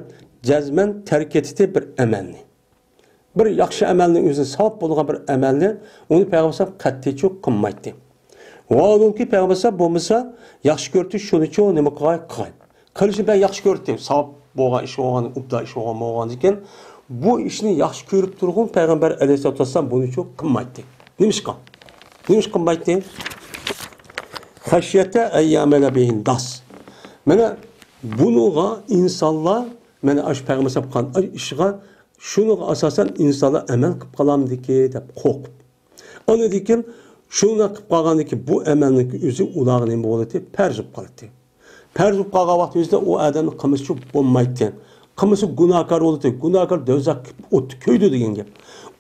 جەزمەن تەرك ئېتىتى بىر ئەمەلنى. بىر ياخشى ئەمەلنى، ئۆزىنى ساۋاب بولغان بىر ئەمەلنى ئۇنى پەيغەمبەر قەتئىيچۇ قىلمايتتى. ۋاھالۇنكى پەيغەمبەر بولمىسا ياخشى كۆرۈتۈش شۇنىچۇ نېمە قىلغاي قىلغاي. قىلىشنى بەك ياخشى كۆرەتتى. ساۋاب بولغان ئىش بولغان، ئوبدان ئىش بولغان بولغاندىكىن، بۇ ئىشنى ياخشى كۆرۈپ تۇرغۇن پەيغەمبەر ئەلەيھىسسالاتۇ ۋەسسالام بۇنىچۇ قىلمايتتى. نېمىشقا؟ نېمىشقا قىلمايتتى؟ خەشيەتە ئەييەمەلە بىھىن ناس. مانا بۇنىڭغا ئىنسانلار، مانا ئاشۇ پەيغەمبەر قىلغان ئىشىغا، شۇنىڭغا ئاساسەن ئىنسانلار ئەمەل قىلىپ قالامدىكى دەپ قورقۇپ. ئاندىن كېيىن شۇنداق قىلىپ قالغاندىن كېيىن بۇ ئەمەلنىڭ ئۆزى ئۇلارغا نېمە بولاتتى؟ پەرز بولۇپ قالاتتى. پەرز بولۇپ قالغان ۋاقتىمىزدا ئۇ ئادەمنىڭ قىلمىشى بولمايتتى. قىلمىسا گۇناھكار بولاتتى. گۇناھكار دوزاخ ئوتتا كۆيىدۇ دېگەن گەپ.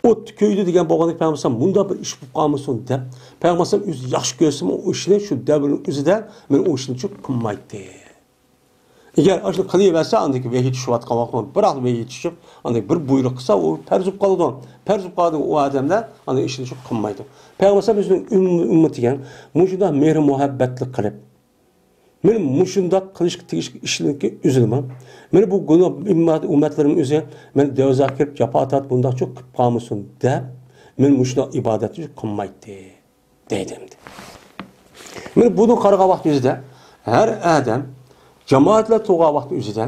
ئوتتا كۆيىدۇ دېگەن بولغاندا پەيغەمبەر مۇنداق بىر ئىش بولۇپ قالمىسۇن دەپ، پەيغەمبەر ئۆزى ياخشى كۆرسىمۇ ئۇ ئىشنى شۇ دەۋرنىڭ ئۆزىدە مەن ئۇ ئىشنى قىلمايتتى. ئەگەر ئاشۇنى قىلىۋەرسە، ئاندىن كېيىن ۋەھىي چۈشۈۋاتقان ۋاقتىدا بىراقلا ۋەھىي چۈشۈپ، ئاندىن بىر بۇيرۇق قىلسا، ئۇ پەرز بولۇپ قالىدۇ. پەرز بولۇپ قالغاندىن كېيىن ئۇ ئادەملەر ئاندىن ئىشنى شۇ قىلمايدۇ. پەيغەمبەر ئۆزىنىڭ ئۈم-، ئۈممىتىگە مۇشۇنداق مېھرى مۇھەببەتلىك قىلىپ، مانا مۇشۇنداق قىلىشقا تېگىشلىك ئىشنىڭكى ئۈزۈلمە. مانا بۇ گۇناھ ئۈممەت-، ئۈممەتلىرىم ئۆزى مانا دوزاخقا كىرىپ جاپا تارتىپ بۇنداقچۇ قىلىپ قالمىسۇن دەپ، مانا مۇشۇنداق ئىبادەتنى قىلمايتتى. دەيدۇ ئەمدى. مانا بۇنى قارىغان ۋاقىت ئۆزىدە ھەر ئادەم جامائەتلەر تۇرغان ۋاقىت ئۆزىدە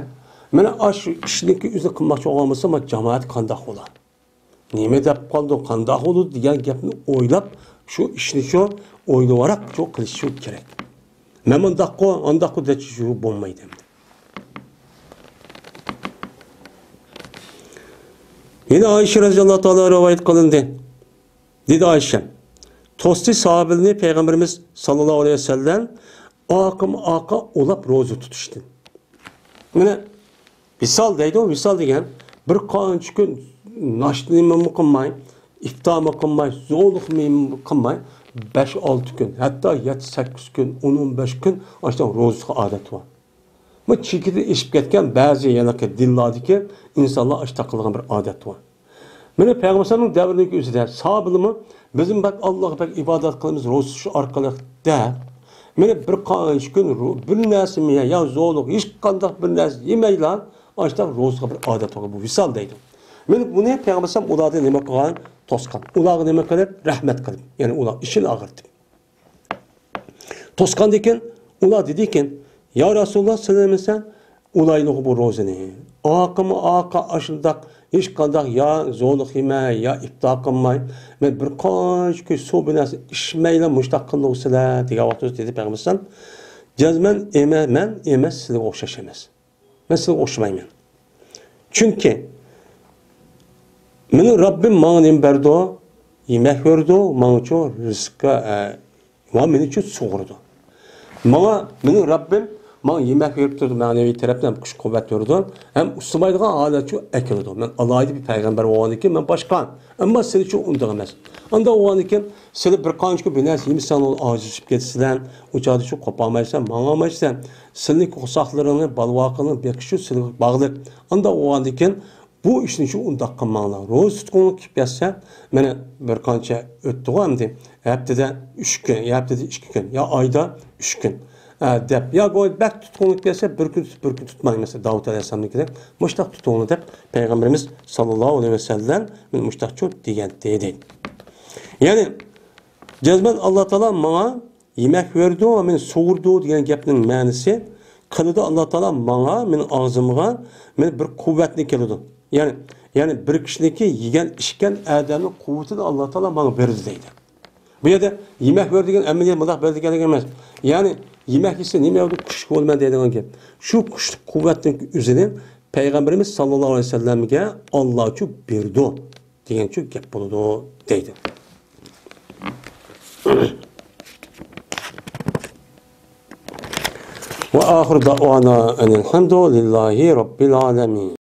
مانا ئاشۇ ئىشنىڭكى ئۆزىنى قىلماقچى بولغان بولسا، مانا جامائەت قانداق بولا؟ نېمە دەپ قالدى، قانداق بولىدۇ دېگەن گەپنى ئويلاپ، شۇ ئىشنى شۇ ئويلىۋاراق شۇ قىلىشى كېرەك. مەن مۇنداققۇ، ئانداققۇ دەپ شۇ بولمايدۇ ئەمدى. يەنە ئائىشە رەزىياللاھۇ تائالا رىۋايەت قىلىندى. دېدى ئائىشە، توستى ساھابىلىنى پەيغەمبىرىمىز ساللاللاھۇ ئەلەيھى ۋەسەللەم ئارقىمۇ ئارقا ئۇلاپ روزا تۇتۇشتىن. مانا ۋىسال دەيدۇ، ۋىسال دېگەن بىر قانچە كۈن ناشتىنىمۇ قىلماي، ئىپتارمۇ قىلماي، زورلۇقمۇ قىلماي، بەش ئالتە كۈن، ھەتتا يەتتە سەككىز كۈن، ئون ئون بەش كۈن ئاشۇنداق روزا تۇتقان ئادەت بار. بۇ چېكىدىن ئېشىپ كەتكەن بەزى ھېلىقى دىنلاردىكى ئىنسانلار ئاشۇنداق قىلغان بىر ئادەت بار. مانا پەيغەمبەر ئەلەيھىسسالامنىڭ دەۋرىدىكى ئۆزىدە ساھابىلىرىمۇ بىزمۇ بەك ئاللاغا بەك ئىبادەت قىلىمىز، روزا تۇتۇش ئارقىلىق دەپ، مانا بىر قانچە كۈن رو-، بىر نەرسە يە-، يا زورلۇق، ھېچقانداق بىر نەرسە يېمەيلا، ئاشۇنداق روزىغا بىر ئادەت بولغان، بۇ ۋىسال دەيدۇ. مانا بۇنى پەيغەمبەر ئەلەيھىسسالام ئۇلاردىن نېمە قىلغان؟ توسقان. ئۇلارغا نېمە قىلىپ؟ رەھمەت قىلىپ. يەنى ئۇلار ئىچىنى ئاغرىتىپ. توسقاندىكىن ئۇلار دېدىكىن، يا رەسۇلاللا، سىلەرمىسەن ئۇلايلىغۇ بۇ روزىنى. ئارقىمۇ ئارقا ئاشۇنداق ھېچقانداق يا زورلۇق يېمەي، يا ئىپتار قىلماي، مەن بىر قانچە كۈن سۇ بىر نەرسە ئىچمەيلا مۇشتاق قىلدىغۇ سىلەر دېگەن ۋاقتىدا دېدى پەيغەمبەر ئەلەيھىسسالام، جەزمەن ئەمە-، مەن ئەمەس، سىلەرگە ئوخشاش ئەمەس. مەن سىلەرگە ئوخشىمايمەن. چۈنكى مېنىڭ رەببىم ماڭا نېمە بەردۇ؟ يېمەك بەردۇ، ماڭىچۇ رىزىققا، ئە، ۋە مېنىچۇ سۇغۇرىدۇ. ماڭا مېنىڭ رەببىم ماڭا يېمەك بېرىپ تۇرىدۇ، مەنىۋى تەرەپتىن كۈچ قۇۋۋەت بېرىدۇ، ھەم ئۇسسىمايدىغان ھالەتچۇ ئەكېلىدۇ. مەن ئالاھىدە بىر پەيغەمبەر بولغاندىن كېيىن مەن باشقا. ئەمما سىلىچۇ ئۇنداق ئەمەس. ئانداق بولغاندىن كېيىن سىلى بىر قانچە كۈن بىر نەرسە يېمىسەڭلار ئاجىزلىشىپ كېتىسىلەر، ئۇ چاغدا شۇ قوپالمايسەن، ماڭالمايسەن. سىلىنىڭ قورساقلىرىڭنى، بالىۋاقىڭنى بېقىشى سىلىگە باغلىق. ئانداق بولغاندىن كېيىن بۇ ئىشنى شۇ ئۇنداق قىلماڭلار. روزا تۇتقۇڭلۇق كېلىپ كەتسە، مانا بىر قانچە ئۆتتىغۇ ئەمدى. ھەپتىدە ئۈچ كۈن، يا ھەپتىدە ئىككى كۈن، يا ئايدا ئۈچ كۈن. ئە، دەپ، يا گويا بەك تۇتقۇڭلۇق كەلسە، بىر كۈن تۇتۇپ، بىر كۈن تۇتماڭ. مەسىلەن، داۋۇت ئەلەيھىسسالامنىڭكىدەك، مۇشتاق تۇتۇڭلار دەپ، پەيغەمبىرىمىز ساللاللاھۇ ئەلەيھى ۋەسەللەم مۇشتاقچۇ دېگەنتى دەيدۇ. يەنى، جەزمەن ئاللا تائالا ماڭا يېمەك بېرىدۇ، مېنى سۇغۇرىدۇ دېگەن گەپنىڭ مەنىسى، قىلىدۇ ئاللا تائالا ماڭا، مېنىڭ ئاغزىمغا، مېنى بىر قۇۋۋەتنى كېلىدۇ. يەنى، يەنى بىر كىشىنىڭكى يېگەن، ئىچكەن ئادەمنىڭ قۇۋۋىتىنى ئاللا تائالا ماڭا بېرىدۇ دەيدۇ. بۇ يەردە يېمەك بېرىدۇ دېگەن ئەمەلىيەت مۇنداق بېرىدۇ دېگەنلىك ئەمەس. يەنى يېمەك يېسە نېمە بولىدۇ، كۈچلۈك بولىمەن دەيدىغان گەپ. شۇ كۈچلۈك قۇۋۋەتنىڭ ئۆزىنى پەيغەمبىرىمىز ساللاللاھۇ ئەلەيھى ۋەسەللەمگە ئاللا شۇ بېرىدۇ دېگەن شۇ گەپ بولىدۇ دەيدۇ. وآخر دعوانا أن الحمد لله رب العالمين.